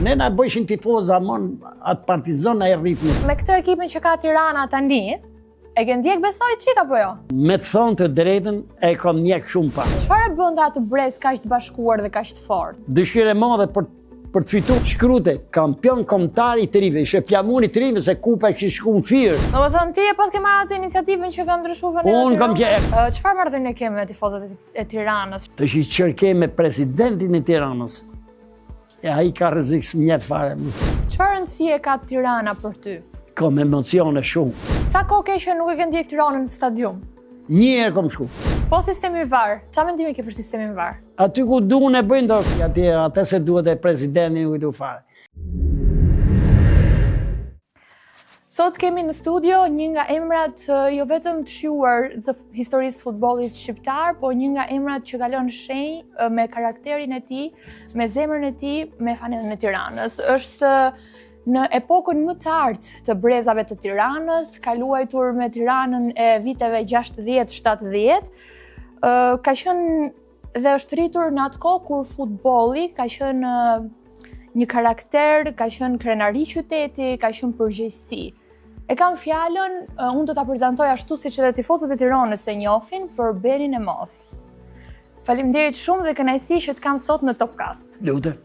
Ne na bëjshin tifoza, mon, atë partizan na e rrifnin. Me këtë ekipin që ka Tirana tani, e ke ndjek besoj çik apo jo? Me të thonë të drejtën, e kam ndjek shumë pak. Çfarë e bënte atë brez kaq të bashkuar dhe kaq të fortë? Dëshirë e madhe për për të fitu shkrute, kampion kombëtar i të rive, ishe flamuri i të rive, se kupa e kishte shku në Fier. Domethënë, ti e paske marrë atë iniciativën që ka ndryshu fanellën Unë kam qe... Çfarë marrëdhënie ke me tifozët e Tiranës? Të shi qërke me presidentin e Tiranës. E ai ka rrezik s'më njeh fare. Çfarë rëndësie ka Tirana për ty? Kom emocione shumë. Sa kohë ke që nuk e ke ndjek Tiranën në stadium? Një herë kom shku. Po sistemi VAR, ça mendimi ke për sistemin VAR? Aty ku duan e bëjnë do, atje atë se duhet e presidenti nuk i du fare. Sot kemi në studio një nga emrat jo vetëm të shquar të historisë së futbollit shqiptar, po një nga emrat që ka lënë shenjë me karakterin e tij, me zemrën e tij, me fanellën e Tiranës. Është në epokën më të artë të brezave të Tiranës, ka luajtur me Tiranën e viteve 60-70, ka qenë dhe është rritur në atë kohë kur futbolli ka qenë një karakter, ka qenë krenari qyteti, ka qenë përgjegjësi. E kam fjalën, unë do ta prezantoj ashtu siç edhe tifozët e Tiranës e njohin për Benin e Madh. Faleminderit shumë dhe kënaqësi që të kam sot në Topcast. Lutem.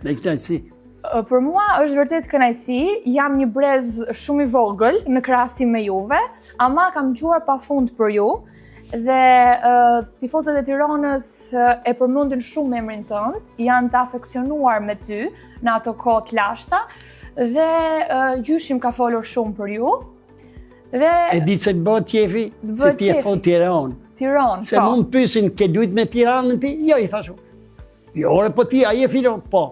Me kënaqësi. Për mua është vërtet kënaqësi, jam një brez shumë i vogël në krahasim me juve, ama kam dëgjuar pafund për ju dhe uh, tifozët e Tiranës e përmendin shumë emrin tënd, janë të afeksionuar me ty në ato kohë të lashta dhe uh, gjyshi im ka folur shumë për ju. Dhe e di se të bëhet qefi, se ti e thot Tiranë. Tiranë, Se po. mund të pysin ke lujt me Tiranën ti? Jo, i thashë. Jo, ore, po ti, a je filon? Po.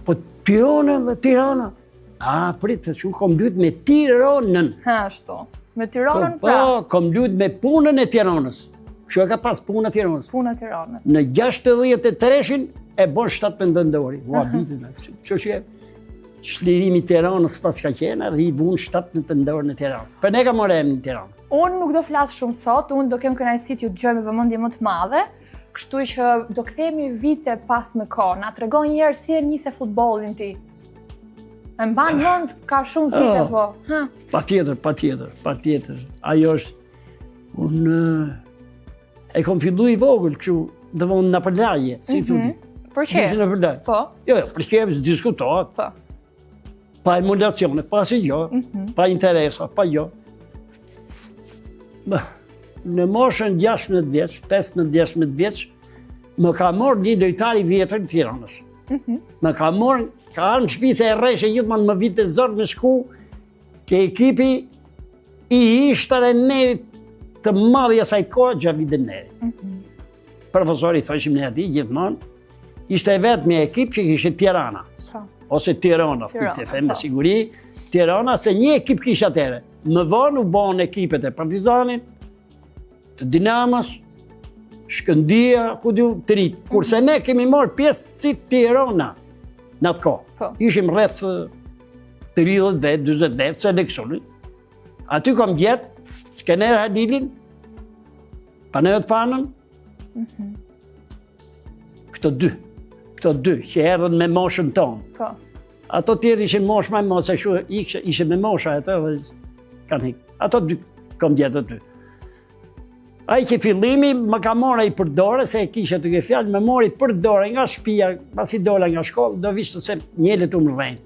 Po Tirana dhe Tirana. A, prit, të që kom lujt me Tiranën. Ha, ashtu. Me Tiranën pra. Po, kom lujt me punën e Tiranës. Kështu e ka pas puna e Tiranës. Puna e Tiranës. Në 63-shin e bon 17 nëntori. Ua, bitin, që që çlirimi i Tiranës pas ka qenë dhe i bunë 17 nëntorin e Tiranës. Për ne ka marrë emrin Tirana. Unë nuk do flas shumë sot, unë do kem kënaqësi t'ju dëgjoj me vëmendje më të madhe, Kështu që do kthehemi vite pas në kohë. Na trego një herë si e nise futbollin ti. E mban mend ka shumë vite oh, po. Ha. Patjetër, patjetër, patjetër. Ajo është unë e kom fillu i vogël kështu, domethënë nëpër lagje, si mm -hmm. thotë. Për qejf. Nëpër lagje. Po. Jo, jo, për qejf s'diskutohet. Po. Pa emulacione, pa si jo, mm -hmm. pa interesa, pa jo. Më, në moshën 16 vjeç, 15-16 vjeç, më ka marrë një lojtar i vjetër i Tiranës. Mm -hmm. Më ka marrë, ka ardhë në shpi se e rreshe gjithmonë më vinte zor me shku ke ekipi i ish trajnerit të madh asaj kohe, Xhavit Demneri. Mm -hmm. Profesori, thoshim ne atij, gjithmonë, ishte e vetmi ekip që kishte Tirana. Po. Ose Tirana, Tirana të them me po. siguri, Tirana, se një ekip kishte atëherë. Më vonë u bonë ekipet e Partizanit, të Dinamos, Shkëndija, ku di unë, të ritë. Kurse ne kemi marrë pjesë si Tirana në atë kohë. Po. Ishim rreth 30 vetë, 40 vetë, seleksionit. Aty kam gjetë Skener Halilin, Panajot Panën, mm -hmm. këto dy, këto dy që erdhën me moshën tonë. Po. Ato tjerë ishin moshë më më, se shu, ishin me mosha e të dhe kanë hik. Ato dy, kom gjetë aty. Ai që fillimi më ka marrë ai për dore, se e kisha të ke fjalë, më mori për dore nga shtëpia, pasi dola nga shkollë, do vishte se njelet u më rrejnë.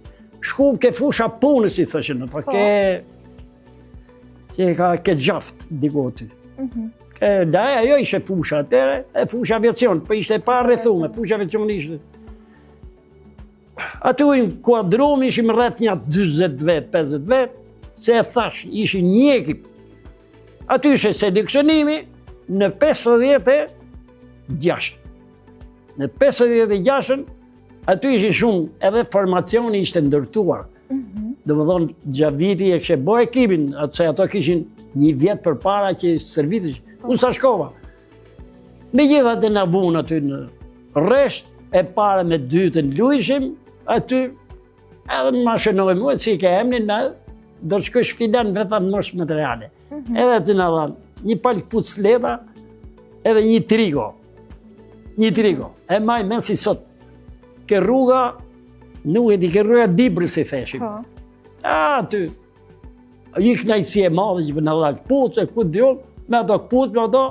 Shkum ke fusha punës, i thëshin, po, po. ke që ka ke gjaft diku aty. Mm -hmm. Ke daj, ajo ishe fusha atëre, e fusha aviacion, po ishte pa rrethume, fusha aviacion ishte. Aty u inkuadrum, ishim rreth nja 40 vet, 50 vet, se e thash, ishin një ekip. Aty ishe seleksionimi në 56. Në 56-ën, aty ishin shumë, edhe formacioni ishte ndërtuar. Mm -hmm. Domethënë, Xhaviti e kishe bo ekipin, atë se ato kishin një vjet përpara që stërviteshin. Po. Unë sa shkova. Megjithatë na vunë aty në rresht, e para me dytën lujshim, aty edhe më shënoi mua, si ke emnin, na, do të shkosh filan vetëm në moshë materiale. Mm -hmm. Edhe aty na dhanë, një palë këpucë të lehta, edhe një triko. Një triko. E maj men si sot. Ke rruga, nuk e di, ke rruga Dibrës si theshim. Po. A, aty. Një knaqësi e madhe që për na dhanë këpucë, e ku di unë, me ato këpucë, me ato,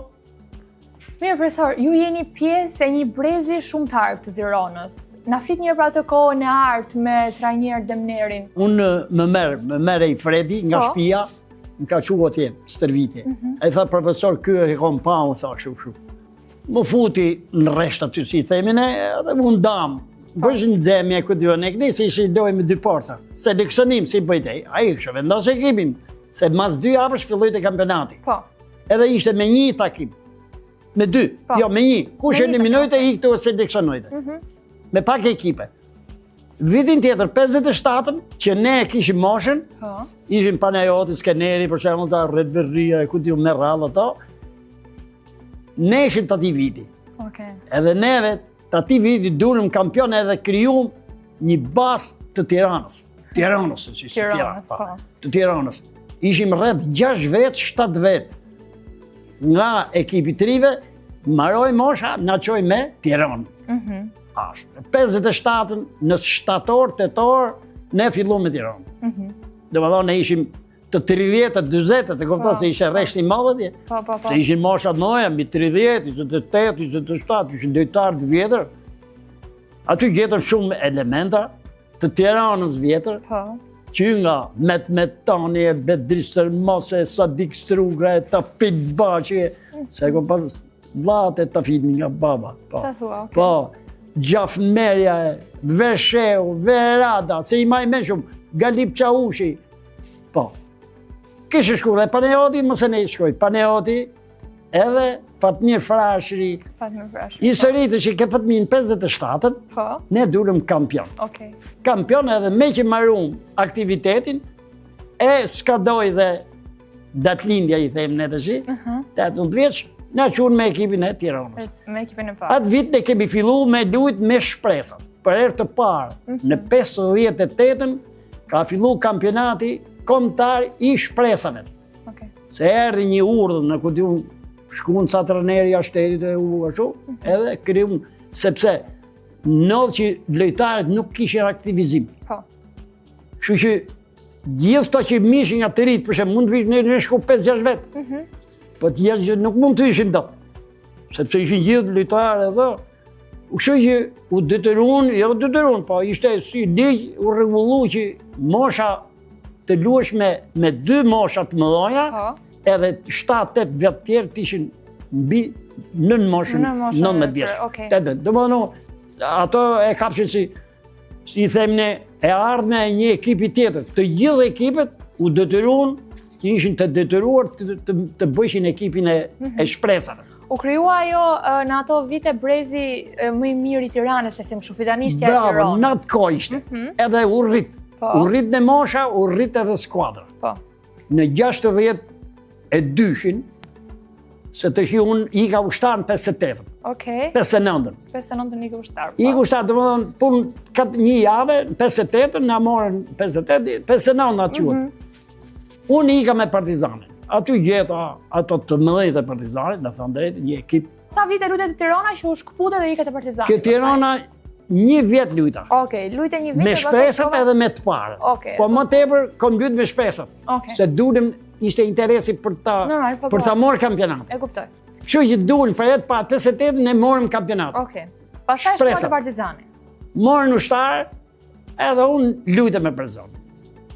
Mirë, profesor, ju jeni pjesë e një brezi shumë të artë të Tiranës. Na flit një herë për atë kohën e artë me trajner Demnerin. Unë më merr, më merr ai Fredi nga po. shtëpia, më ka çu atje, stërvitje. Mm -hmm. Ai tha profesor, ky e kom pa, unë tha kështu kështu. Më futi në rresht aty si themi ne, edhe u ndam. Po. Bësh në nxemje ku dy ne këni, se ishe lojë me dy porta. Seleksionim si bëjte ai. Ai kishte vendos ekipin se mas dy javësh filloi te kampionati. Po. Edhe ishte me një takim. Me dy, po. jo me një. Kush eliminojte, ikte ose seleksionojte. Mm -hmm. Me pak ekipe. Vitin tjetër, 57-ën, që ne e kishim moshën, po. ishim Panajoti, Skeneri, për shembull ta Redverria, e ku di unë me radhë ato, ne ishim të atij viti. Okay. Edhe neve, Të atij viti dulëm kampion edhe krijum një bazë të Tiranës. Tiranës, si si Tiranës, po. Të Tiranës. Ishim rreth 6 vetë, 7 vetë. Nga ekipi të rive, maroi mosha, na çoi me Tiranë. Mm -hmm. Ashtë. 57-ën, në shtator, tetor, ne fillum me Tiranë. Mm -hmm. Domethënë, ne ishim të 30, të 40, të kupton po, se ishte rresht i madh atje. Po, po, po. Se ishin mosha të mëdha, mbi 30, 28, 27, ishin lojtarë të vjetër. Aty gjetëm shumë elementa të Tiranës vjetër. Po. Që nga Met Metani, e Bedri Sërmose, Sadik Struga, e Tafil Baçi, se e kom pas vlla Tafilin nga baba. Po. Ça thua, okay. Po, Gjafmerja, Vesheu, Verada, se i maj men shumë, Galip Çaushi, Po. Kishë shku dhe Panajoti, më se ne i shkoj. Panajoti, edhe Fatmir Frashëri. Fatmir Frashëri. Po. Historitë që ke Fatmir në 57-ën, po. ne dulëm kampion. Okay. Kampion edhe me që marum aktivitetin, e skadoj dhe datlindja i them ne tashi, uh -huh. të atë në vjeç, na çunë me ekipin e Tiranës. Me ekipin e parë. Atë vit ne kemi fillu me lujt me shpresat. Për herë të parë, uh mhm. -huh. në 58-ën, Ka fillu kampionati kombëtar i shpresave. Okay. Se erdhi një urdhër në ku di unë, shkun ca treneri jashtë shtetit e u ashtu, mhm. edhe krijun, sepse ndodh që lojtarët nuk kishin aktivizim. Po. Kështu që gjithë këto që mishin nga të ritë, për shembull mund të vish në në shku 5-6 vetë. Mm -hmm. Po të jesh që nuk mund të ishin dot. Sepse ishin gjithë lojtarë edhe Kështu që u detyrun, jo u detyrun, po ishte si ligj, u rregullu që mosha të luash me, me dy mosha të mëdha, po. edhe 7-8 vjet tjerë të ishin mbi nën moshën, 19 vjeç. Okay. Domethënë, ato e kapshin si, si i them ne, e ardhmja e një ekipi tjetër. Të gjithë ekipet u detyrun që ishin të detyruar të, të, të bëjshin ekipin e, mm -hmm. e shpresave. U krijua ajo në ato vite brezi më i mirë i Tiranës, e them kështu, fidanishtja e Tiranës. Bravo, në atë kohë ishte. Mm -hmm. Edhe u rrit. Po. U rrit në mosha, u rrit edhe skuadra. Po. Në 62-shin, se të hi unë ika ushtar në 58-ën. Okej. 59-ën. 59-ën ika ushtar. Po. Ika ushtar, domethënë, punë kat një jave, në 58-ën, na morën 58, 59-ën atë quhet. Mm -hmm. Unë ika me Partizanin. Aty gjeta ato të mëdhenjtë e Partizanit, me thënë drejtë, një ekip. Sa vite lujte te Tirana që u shkëpute dhe ike te Partizani? Ke Tirana një vjet lujta. Okej, lujte një vit Me shpresat edhe me të parë. Okej. Po më tepër kom lujt me shpresat. Okej. Se dulëm ishte interesi për ta Normal, po, për po. ta marrë kampionatin. E kuptoj. Kështu që dulëm për herë të parë 58 ne morëm kampionatin. Okej. Pastaj shkuat te Partizani. Morën ushtar, edhe unë lujta me Partizanin.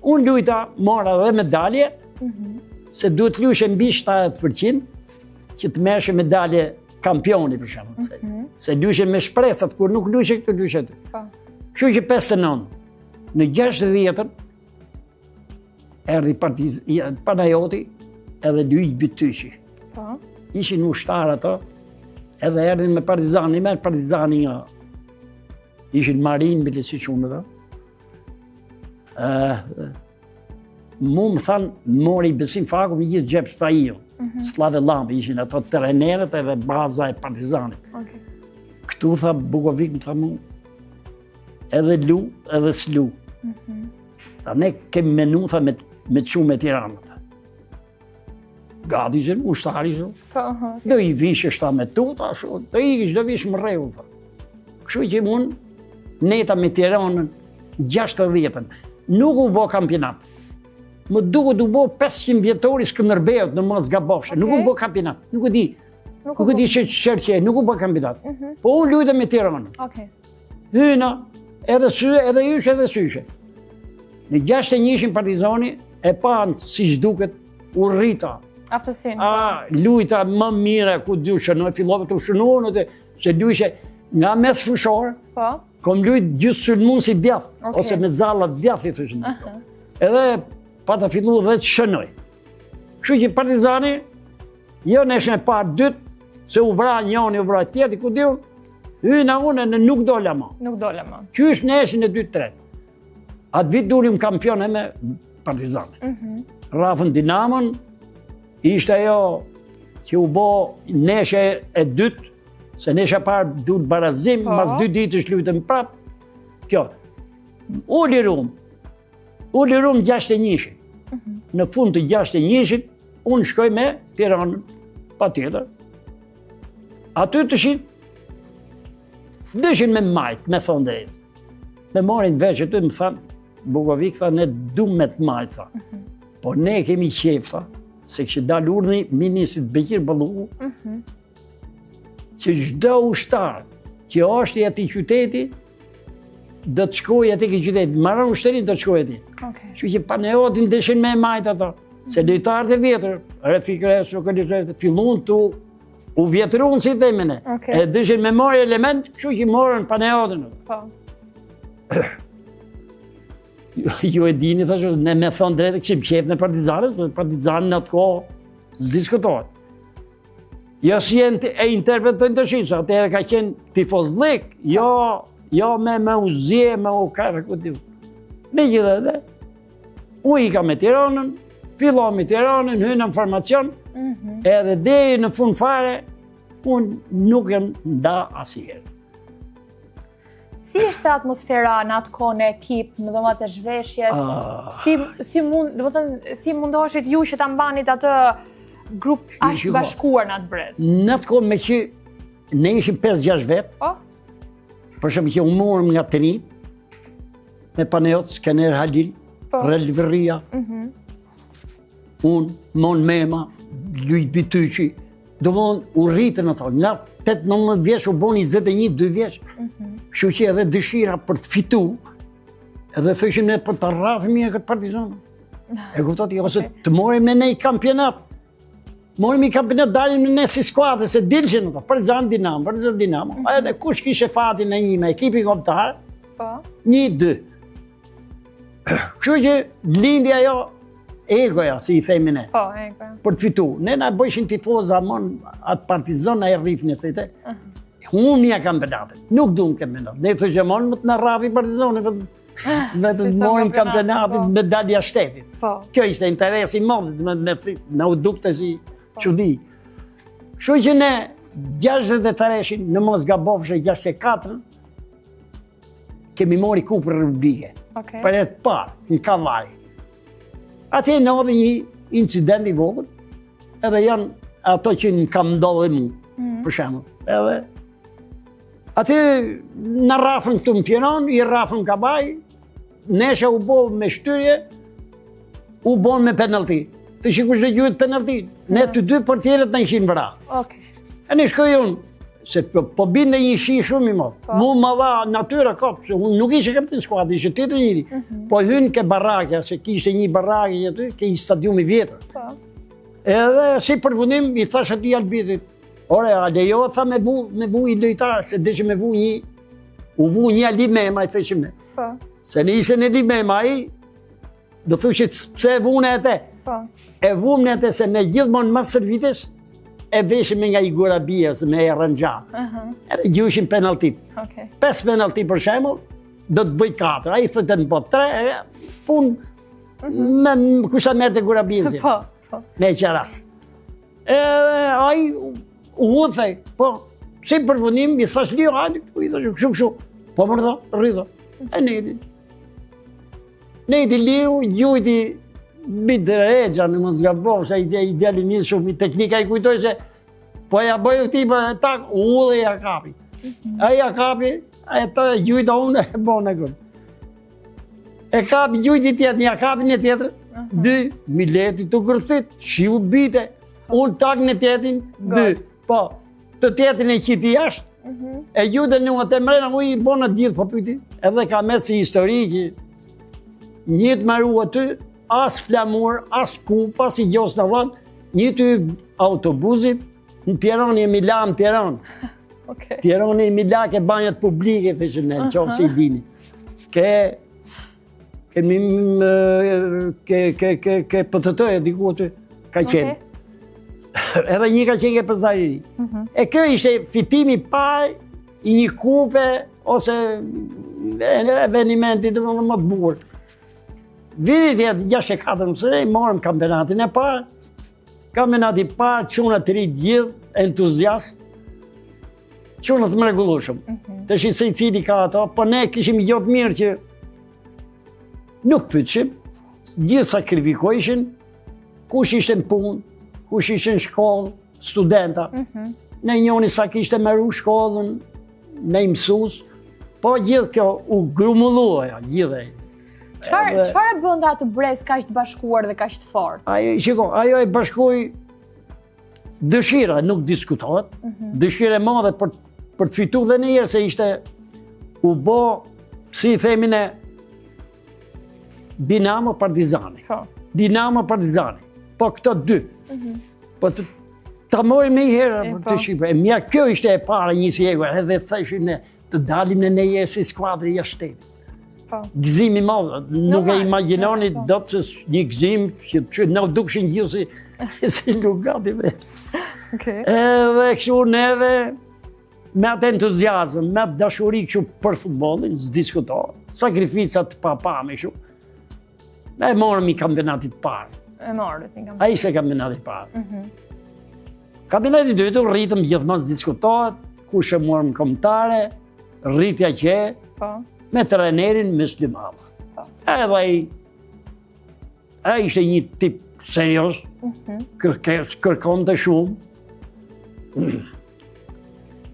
Unë lujta, mora dhe medalje, mm -hmm. se duhet lujshe mbi 70%, që të merrshe medalje kampioni për shembull. Mm -hmm. Se lujshe me shpresat, kur nuk lujshe këtu lujshe aty. Po. Kështu që 59, në 60-ën, erdhi partiz, Panajoti edhe Luigj Bytyqi. Po. Ishin ushtarë ato, edhe erdhin me Partizani, me Partizani nga ishin marinë, bile si shumë dhe. Uh, mu më thanë, mori Besim Faku me gjithë Xhep Spahiu, mm -hmm. Sllave Lampi, ishin ato trenerët edhe baza e Partizanit. Okay. Këtu tha Bukovik më tha mu, edhe lu, edhe s'lu. Mm -hmm. Tha ne kemi menu, tha, me, me çu me Tiranë. Gati që ushtari që. Po, do i vish është me tuta, ashtu, do i ikish, do vish më rreu, tha. Kështu që unë neta me Tiranën, 60-ën, nuk u bo kampionat. Më duket u bo 500 vjetori Skënderbeut në mos gabofsha, nuk u bo kampionat, nuk e di. Nuk e di që qërë që nuk u bo kampionat. Mhm. Po unë lujta me Tiranën. Okej. Hyna, edhe sy, edhe yshe, edhe syshe. Në 61-shin Partizani, e panë si duket, u rrita. Aftësinë. A, lujta më mire, ku di shënoj, fillove të shënuar, në të, se lujshe nga mesfushor, po. kom lujt gjithë sulmun si djath, okay. ose mezzala djath i thëshin. Uh -huh. Edhe pata fillu dhe të shënoj. Kështu që Partizani, jo ndeshjen e parë dytë, se u vra njoni, u vra tjetri, ku di unë, hyna unë në nuk dola ma. Nuk dola ma. Qysh ndeshjen e dytë tretë. Atë vit dulim kampion e me Partizanin. Mm -hmm. Rrafën Dinamon, ishte ajo që u bo ndeshje e dytë, se ndeshja e parë dul barazim, po. mas dy ditësh lujtëm prap. Kjo, u lirum, u lirum 61-shin. Mm -hmm. Në fund të 61-shit, unë shkoj me Tiranën, patjetër. Aty të shit, dëshin me majtë, me thonë drejt. Me morin vesh aty më thanë, Bukovik tha, ne dum me të majtë, tha. Mm -hmm. Po ne kemi qejf, tha, se kishte dalë urdhni ministrit Beqir Balluku, mm -hmm. që çdo ushtar që është i atij qyteti, do të shkojë atje ke qyteti, maron ushtërinë do të shkojë atje. Okay. Kështu që Panajotin deshin me e majtë ato, se lojtarët e vjetër, Refik Reso, Këlli fillun të U vjetruan si themi ne. Okay. E deshin me marrë element, kështu që morën Panajotin. Po. Ju e dini, thashë, ne me thonë drejtë, kishim qejf në Partizanin, po Partizanin në atë kohë, s'diskutohet. Jo si e, e interpretojnë të shqipë, atëherë ka qenë tifozllik, jo, jo me me u zje, me u karë, ku ti. Megjithatë, U ika me Tiranën, fillo me Tiranën, hyna në formacion, mm -hmm. edhe deri në fund fare, unë nuk jam nda asnjëherë. Si ishte atmosfera në atë kohë në ekip, në dhomat e zhveshjes? Ah. Si si mund, domethënë, si mundoheshit ju që ta mbanit atë grup aq të bashkuar në atë brez? Në atë kohë meqë ne ishim 5-6 vetë. Po. Për shembull që u morëm nga të rinjtë, me Panajot, Skener Halil, po. Rel Vërria, mm -hmm. unë, Mon Mema, Luj Bytyqi, domethënë, u rritën ato, nga 8-19 vjeç u bon 21-2 vjeç, mm -hmm. kështu që edhe dëshira për të fitu, edhe thëshim ne për të rrafim një këtë Partizan. E kupton ti, ose të morim ne ne i kampionat, Morim i kampionat dalim ne si skuadër, se dilshin ato, Partizan Dinamo, Partizan Dinamo. Mm -hmm. Edhe kush kishe fatin në një me ekipin kombëtar? Po. Një, dy. Kështu që lindi ajo egoja, si i themi ne. Po, egoja. Për të fitu. Ne na bëjshin tifoza, mon, atë Partizan na e rrifnë, thëjte. Uh -huh. Humja kampionatit. Nuk duam kampionat. Ne thoshim mon, më të na rrafi Partizani, vetëm Dhe të morim kampionatit po. me dalja shtetit. Po. Kjo ishte interesi i madh, me, me, me u dukte si po. çudi. Kështu që ne 63-shin, në mos gabofshe 64 kemi mori Kupën Republike. Okay. Për herë të parë, në Kavajë. Atje ndodhi një incident i vogël, edhe janë ato që më kanë ndodhë mu, mm -hmm. për shembull. Edhe Aty na rrafën këtu në Tiranë, i rrafën Kavajë, ndeshja u bo me shtyrje, u bo me penalti. Të shi kush dhe gjujt penalti, ne të dy portierët na ishin vra. Okay. E një shkoj unë, se po, po binde një shi shumë i madh. Po. Mu më dha natyra kot, se unë nuk ishe kapiten skuadre, ishe tjetër njeri. Mm -hmm. Po hynë ke barakja, se kishte një barake aty, ke një stadium i vjetër. Po. Edhe si përfundim, i thash aty arbitrit, Ore, a lejohet tha me vu, me vu i lojtar, se deshim me vu një, u vu një Ali Mema, i thëshim ne. Po. Se në ishe në Ali Mema, ai, do thushit pse e vunë e te. Po. E vumë në te se ne gjithmonë mas stërvitjes, e veshim me nga i gurabia, ose me e rëngja. Uh -huh. Edhe gjushim penaltit. Okay. Pes penalti për shembull, do të bëj katër. Ai thotë në po tre, pun, uh -huh. me kusha merrte gurabien. Po, po. Me qeras. Edhe ai u huthej, po, si përfundim, i thash Lio, hajde, i thash, kështu, kështu, po më dha, rridha, e nejti. Nejti Liu, gjujti Bit Rexha, në mos gaboj, se ai i djali mirë shumë, i teknika i kujtoj se po ja bëj këtij për e tak, u dhe ja kapi. Mhm. Ai ja kapi, e të e gjujta unë e bona gol. E kapi gjujti tjetër, ja kapi një tjetër, mhm. dy, mileti të kërthit, shiu bite, unë tak në tjetrin, dy, po, të tjetrin e qiti jashtë, mhm. e gjujtë në atë mrena, u i bona të gjithë, po pyti, edhe ka met si histori që një të maru aty, as flamur, as kupa, as i gjos në dhanë, një të autobusit, në Tiranë, jemi la në Tiranë. Okay. Tiranë jemi la ke banjat publike, thëshë në, qoftë se i dini. Ke, ke, ke, ke, ke, ke PTT e diku aty, ka qenë. Okay. Edhe një ka qenë ke Pazari i Ri. Mm -hmm. E kjo ishte fitimi i parë i një kupe ose evenimenti të më të bukur. Viti tjetër, 64 më sërej, morëm kampionatin e parë, kampionati i parë, çuna të ri gjithë, entuziast, çuna të mrekullueshëm. Mm -hmm. Tashi secili ka ato, po ne kishim jo të mirë që nuk pyetshim, gjithë sakrifikojshin, kush ishte në punë, kush ishte në shkollë, studenta. Mm -hmm. Ne njoni sa kishte maru shkollën, ne i mësus, po gjithë kjo u grumullua, ja, gjithë e. Çfarë çfarë e bënte atë brez kaq të bashkuar dhe kaq të fortë? Ajo, shiko, ajo e bashkoi dëshira, nuk diskutohet. Mm -hmm. Dëshira e madhe për për të fituar dhe një herë se ishte u bë si i themi ne Dinamo Partizani. Po. Dinamo Partizani. Po këto dy. Mm -hmm. Po të, ta morim një herë të po. Shqipë. E mja kjo ishte e para një si e edhe thëshim ne të dalim në një si skuadrë jashtë shtetit. Po. Gëzim i madh, nuk e imagjinoni po. dot se një gëzim që, që na dukshin gjithë si, si lugati ve. Okay. Edhe kështu neve, me atë entuziazëm, me atë dashuri kështu për futbollin, s'diskutohet, sakrifica të papame kështu. Ne e morëm një kampionatit parë. E morëm një kampionatit. Ai ishte kampionati i parë. Mm -hmm. Kampionati i dytë u rritëm gjithmonë s'diskutohet, kush e morëm kombëtare, rritja që po. me trenerin Myslym Alla. Po. Edhe ai ai ishte një tip serioz, mm -hmm. kërke, kërkonte shumë.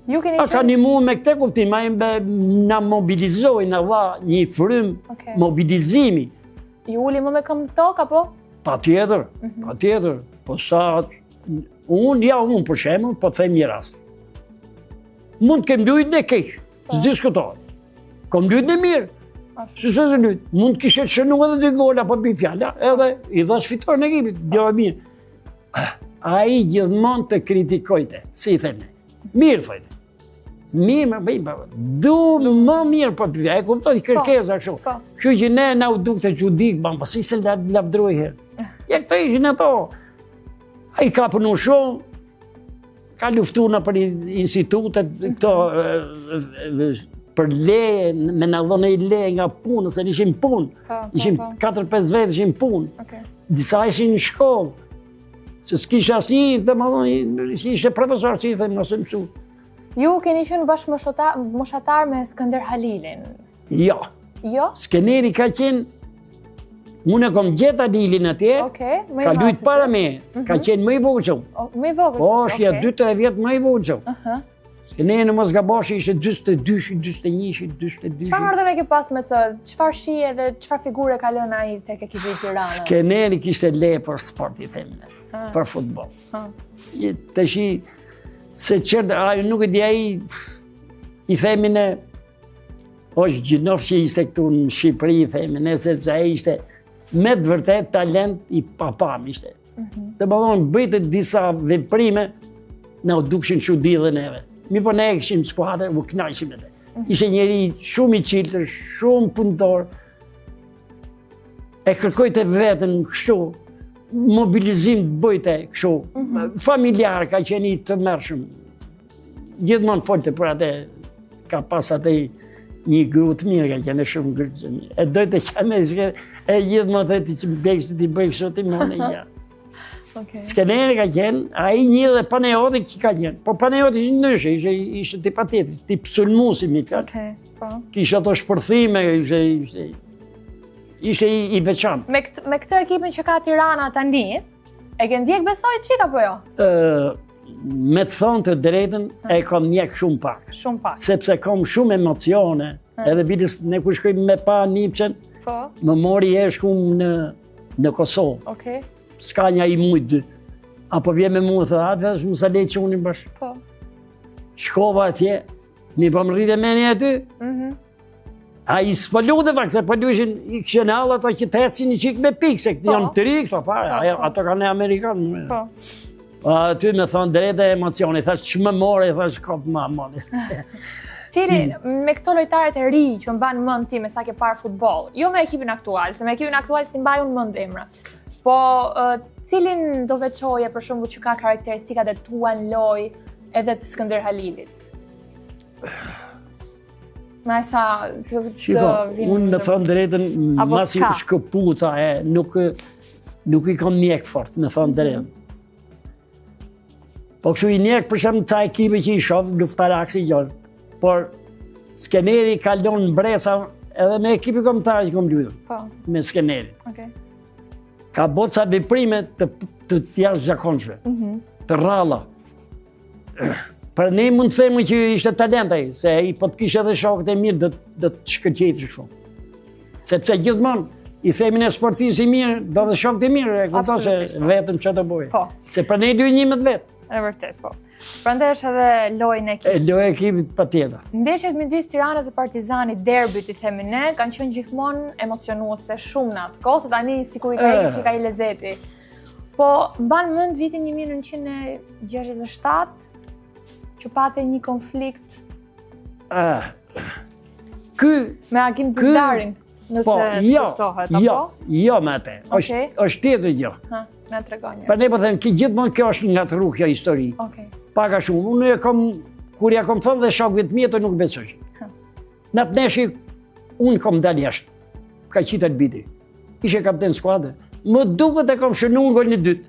Ju keni A ka një mu me këtë kuptim, ai na mobilizoi, na dha një frymë okay. mobilizimi. Ju uli më me këmbë në tokë, apo? Patjetër, mm -hmm. patjetër, po sa, unë, ja unë për shembull, po të them një rast. Mund të kem lujt dhe keq, po. s'diskutohet. Kom lujt dhe mirë, si se se lujt, mund të kishe të shënu edhe dy gola, po bi fjala, edhe i dhashë fitoren ekipit, gjë e mirë. Ai gjithmonë të kritikojte, si i theme. Mirë, thojte. Mirë, më bëjmë, po, du më mirë, po të e kuptoj po, kërkesa kështu. Po. Kështu që ne na u dukte çudi, bam, po si s'e lavdëroi herë. Ja këto ishin ato. Ai ka punu shumë, ka luftu nëpër institutet, këto për leje, me na dhonë i leje nga punë, se ishim punë. Po, ishim 4-5 vetë ishim punë. Disa ishin në shkollë. Se s'kisha asnjë, domethënë, ishte profesor, si i them, ose mësu. Ju keni qenë bashkëmoshatar me Skënder Halilin? Jo. Jo? Skënderi ka qenë, unë e kom gjetë Halilin atje, okay, ka lujt para me, mm -hmm. ka mhm. qenë më i vogël se unë. Më i vogël Po, është ja 2-3 vjet më i vogël se unë. Uh -huh. Skënderi në mos gabosh ishte 42, 41, 42. Çfarë marrëdhënie ke pas me të? Çfarë shije dhe çfarë figure ka lënë ai tek ekipi i Tiranës? Skënderi kishte le për sport i themi ne, për futboll. Tashi se çer ai nuk e di ai i themi ne është gjynah që ishte këtu në Shqipëri i themi ne sepse ai ishte me të vërtet talent i papam ishte. Mhm. Domethënë, bëjte disa veprime, na u dukshin çudi dhe neve. Mirëpo ne e kishim skuadër, u knaqshim edhe. Mhm. Ishte njeri shumë i çiltër, shumë punëtor, e kërkojte veten kështu, mobilizim të bëjte kështu, mhm. familjar ka qenë i tmerrshëm. Gjithmonë folte për atë, ka pas atë një gru të mirë, ka qenë shumë gru të mirë. E dojte qanë e e gjithmonë dhe ti që më bëjë kështu, ti bëjë kështu, ti më në një. Okay. Skënderi ka qenë, ai një dhe Panajoti që ka qenë. Po Panajoti ishte ndryshe, ishte, ishte tip tjetër, tip sulmusi, mi fjalë. Okay, po. Kishte ato shpërthime, ishte, ishte... Ishte i, i veçantë. Me këtë, me këtë ekipin që ka Tirana tani, e ke ndjek besoj çik apo jo? Ë, me të thonë të drejtën, e kam ndjek shumë pak. Shumë pak. Sepse kam shumë emocione, edhe biles ne kur shkojmë me pa nipçen, Po. më mori e shkum në, në Kosovë. Okej. S'ka një i mujt dy. Apo vjen me mua, thë, atë dhe më sa le qunin bash. Po. Shkova atje, mi po më rritë meni aty, Mhm. A i s'po lude pak, se po lushin, i këshën allë ato që të ecin një çikë me pikë, se Po. janë të ri këto pare, Po, ajo- po. ato kanë e Amerikanë. Po. Po aty me thonë drejtë e emocioni, thash që më more, thash kot ma mori. Cili, me këto lojtarët e ri që mban mend ti me sa ke parë futboll, jo me ekipin aktual, se me ekipin aktual si mbaj unë mend emra. Po, ë, cilin do veçoje për shembull që ka karakteristikat e tua në lojë edhe të Skënder Halilit? Me sa të, të Shiko, vinë unë me thonë drejtën, Apo masi s'ka? shkëputa e, nuk, nuk i kam njek fort, me thonë drejtën. Po kështu i njek për shembull ca ekipe që i shoh, luftarak si gjë. Por Skeneri ka lënë mbresa edhe me ekipin kombëtar që kom luajtur, Po, me Skenerin. okay. Ka bërë ca veprime të të, të jashtëzakonshme, Mhm. të rralla. Për ne mund të themi që ishte talent ai, se ai po të kishte edhe shokët e mirë do do të shkëlqejte shumë. Sepse gjithmonë i themi ne sportist i mirë, do dhe shokët e mirë, e kupton se Absolutisht, po. vetëm çfarë do bëj. Po. Se për ne dy 11 vet. E vërtet, po. Prandaj është edhe lojë në ekip. E loja e ekipit patjetër. Ndeshjet midis Tiranës dhe Partizanit, derbit i themi ne, kanë qenë gjithmonë emocionuese shumë në atë kohë, se tani sikur i ka E. ikur çika i lezeti. Po mban mend vitin 1967 që pate një konflikt Ah. Ky me Agim Ky- Dizdarin, nëse po, të jo, kuptohet, apo? jo, jo me atë. Është Okej. është tjetër gjë. Ha, na tregon një. Për ne po them, ki gjithmonë kjo është ngatërru kjo histori. Okej. Pak a shumë, unë e kom, kur ja kom thënë dhe shokëve të mi, ato nuk besoj. Në atë ndeshje, unë kom dalë jashtë. Ka qitë arbitri. Ishe kapten skuadre. Më duket e kom shënu në golin e dytë.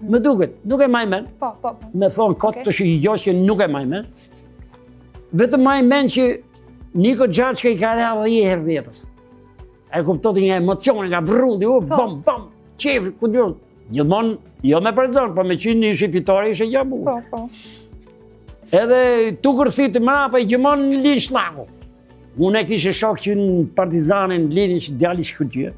Më duket, nuk e maj men. Po, po, po. Me thonë kot Okej. të shi jo që nuk e maj men. Vetëm maj men që Niko Xhaçka i ka ra 10 herë rrjetës. E kuptoti nga emocioni, nga vrulli, u, Po. bam, bam, qefi, ku diun. Gjithmonë, jo me përzon, po me qenë ishe fitore, ishe gjë bukur. Po, po. Edhe tu kërthit mrapa i gjëmon në linë shllaku. Unë e kishe shok që në Partizanin, në linë që djali shkëlqyer.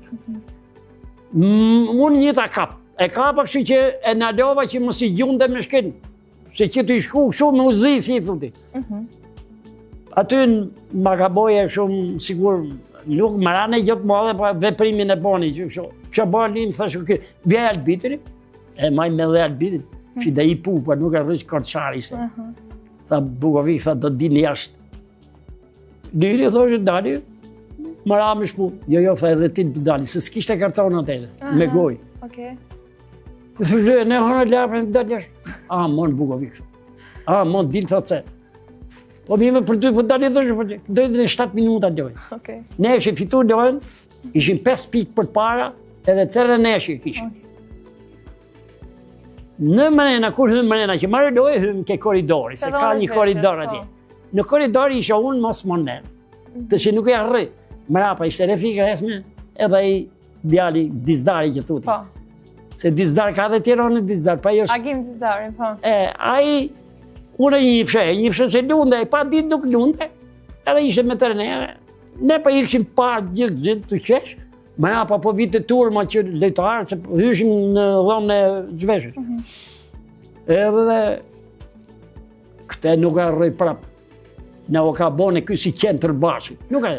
Mm, Unë një ta kap. E kapa kështu që e nalova që mos i gjunde me shkin. Se që të i shku kështu me uzi si i thuti. Aty në ma ka boje shumë sigur nuk më ra në gjë të madhe, po veprimin e boni që kështu. Që bërë linë, thashë, "Ky, vjen arbitri, e maj me dhe arbitrin, Fidai Pupa, nuk e rriq Korçari ishte. Tha Bukovic, tha do të dini jashtë. Dini, thoshe, dali, më ra me shpu. Jo, jo, tha edhe ti të dali, se s'kishte karton atëherë, me gojë. Okej. Po thoshe, ne hona lapën, dali jashtë. A, mon Bukovic. A, mon, dil, thot se. Po mirë, për ty, po dali, thoshe, po do të 7 minuta lojë. Okej. Ne ishim fitu lojën, ishim 5 pikë për para, edhe 3 ndeshje kishim. Në mrena, kur hym mrena, që marrë lojë, hym ke korridori, se Te ka dhoma një zhveshjes, korridor po. atje. Në korridor isha unë mos më Të që nuk e arri. Mrapa ishte Refik Resme, edhe ai djali Dizdari që thuti. Po. Se Dizdar ka dhe Tiranë Dizdar, pa jo është Agim Dizdari, po. E, ai, unë e njifshe, e njifshe se lunde, e pa ditë nuk lunde, edhe ishte me trenere. Ne pa i kishim parë gjithë gjithë të qesh, mrapa po vite turma që lojtarë, se hyshim në dhomën e zhveshit. Edhe këte nuk e arroj prap. Na o ka bone ky si qendër bashkë. Nuk e,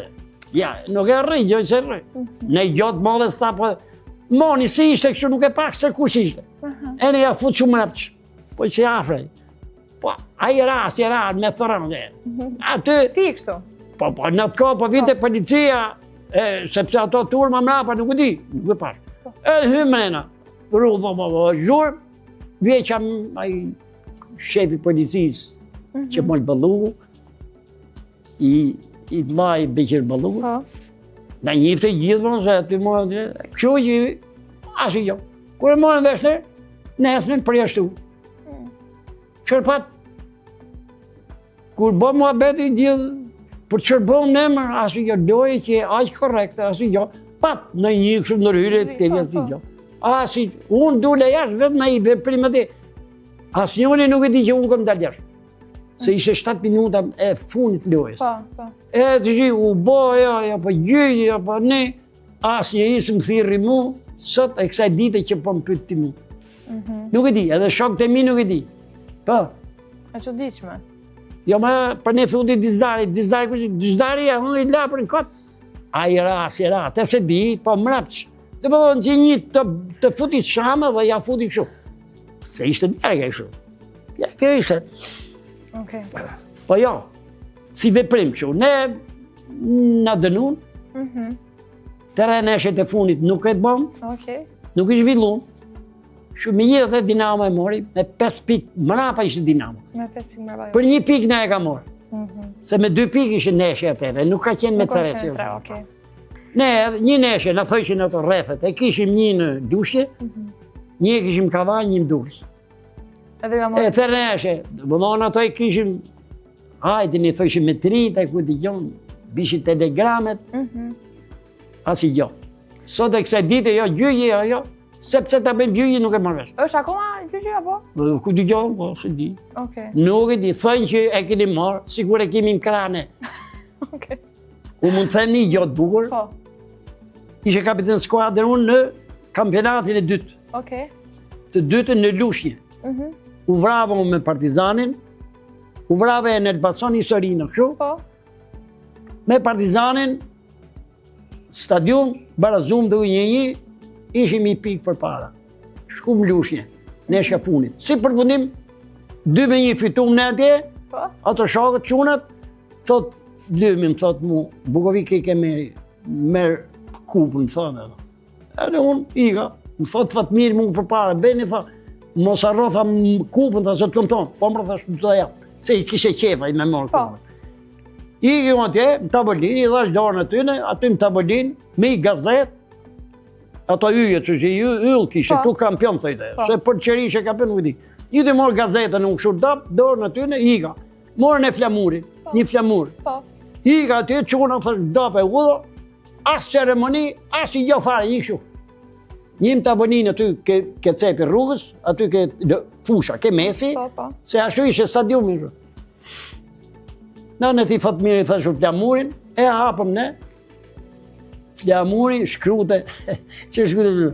ja, nuk e arroj, gjë që arroj. Ne gjotë madhe s'ta po, Moni si ishte kështu nuk e pak se kush ishte. E ne ja fut shumë mrapç. Po që afrej. Po, ai ra, si ra, me thërën. e. Aty, Ti kështu. po, po, në atë kohë, po vinte policia, e, sepse ato turma mrapa, nuk e di, nuk e pash. E hym mrena, rrugë, po, po, po, zhurë, vje që ai shefi policisë, që mol Balluku, i, i vllai Beqir Balluku, Po. Na njifte gjithmonë se aty mua aty, kështu që asgjë jo. Kur e morën vesh ne, nesërmen përjashtu. Çfarë pat? Kur bë muhabeti gjithë, për çfarë bëm ne më, asgjë jo, lojë që aq korrekte, asgjë jo. Pat në një kështu ndërhyrje të vjetë të gjë. A, si, unë dule jashtë vetëm me i veprim aty. Asnjëri nuk e di që unë kom dalë jashtë. Se ishte 7 minuta e fundit lojës. Po, po. E të gjithë, u bo, jo, jo, po gjyqi, jo, po ne, asnjëri s'më thirri mu, sot e kësaj dite që po më pyet ti mu. Mm -hmm. Nuk e di, edhe shokët e mi nuk e di. Po. E çuditshme. Jo, më për ne futi Dizdari, Dizdari, kush, Dizdari e hëngri laprën kot. Ai ra, si ra, të se di, po mrapç. Dhe po që një të, të futi shamë dhe ja futi kështu. Se ishte djerë kështu. Ja, kjo ishte. Okej. Po jo, si veprim kështu. Ne na dënun. Mm -hmm. Tre ndeshjet e fundit nuk e bëm. Okej. Nuk i zhvillum. Shu me një dhe Dinamo e mori, me 5 pikë, mrapa ishte Dinamo. Me 5 pikë mrapa. Jo. Për një pikë na e ka morë. Mm -hmm. Se me 2 pikë ishe ndeshje atëherë, nuk ka qenë me 3. Si okay. Ne, një ndeshje, na thojshin ato rrethet, e kishim një në Lushnje, mm -hmm. një e kishim Kavajë, një në Durrës. Edhe ja E tre ndeshje, domethënë ato e kishim, hajde, ne thojshin me tri, të ku dëgjon, bishin telegramet, mm -hmm. asi gjo. Sot e kësaj dite, jo, gjyqi, jo, jo, sepse ta bëjmë gjyqi nuk e marr vesh. Është akoma gjyqi apo? Ku dëgjon, po, s'e di. Okej. Nuk e di, thënë që e keni marrë, sikur e kemi në krah ne. Okej. U mund të them një gjë të bukur. Po. Ishe kapiten skuadër unë në kampionatin e dytë. Okej. Të dytën në Lushnje. Mhm. U vrava unë me Partizanin, u vrava e në Elbasan historinë, kështu? Po. Me Partizanin, stadium, barazum dhe një një, ishim një pikë përpara. Shkum Lushnje, ndeshja fundit. Si përfundim, 2 me 1 fitum ne atje, po. ato shokët, çunat, thot, Lymi, më thot mu, Bukovik i ke merr, merr kupën, thot, edhe. Edhe unë, ika, më thot Fatmiri mu përpara, Beni, tha, mos harro, tha, kupën, tha, se të kom thonë, po më thash, më të jap, se i kishe qejf ai me marrë po. kupën. Iki unë atje, në tavolinë, i dhash dorën atyne, aty në tavolinë, me i gazetë, ato yje, që që yll kishe, po. tu kampion, thojte, po. se për çfarë ishe kampion, nuk e di. Një të morë gazetën, unë kështu dap, dorën atyne, ika. Morën e flamurin, po. një flamur. Po. Ika aty, çuna, thash, dap e udha, as ceremoni, as i gjo fare, i kështu. Një në tavolinë aty ke, ke cepi rrugës, aty ke fusha, ke mesi, po, po. se ashtu ishe stadiumi. Na në ti Fatmiri thashë flamurin, e hapëm ne, flamuri shkrute, që shkrute,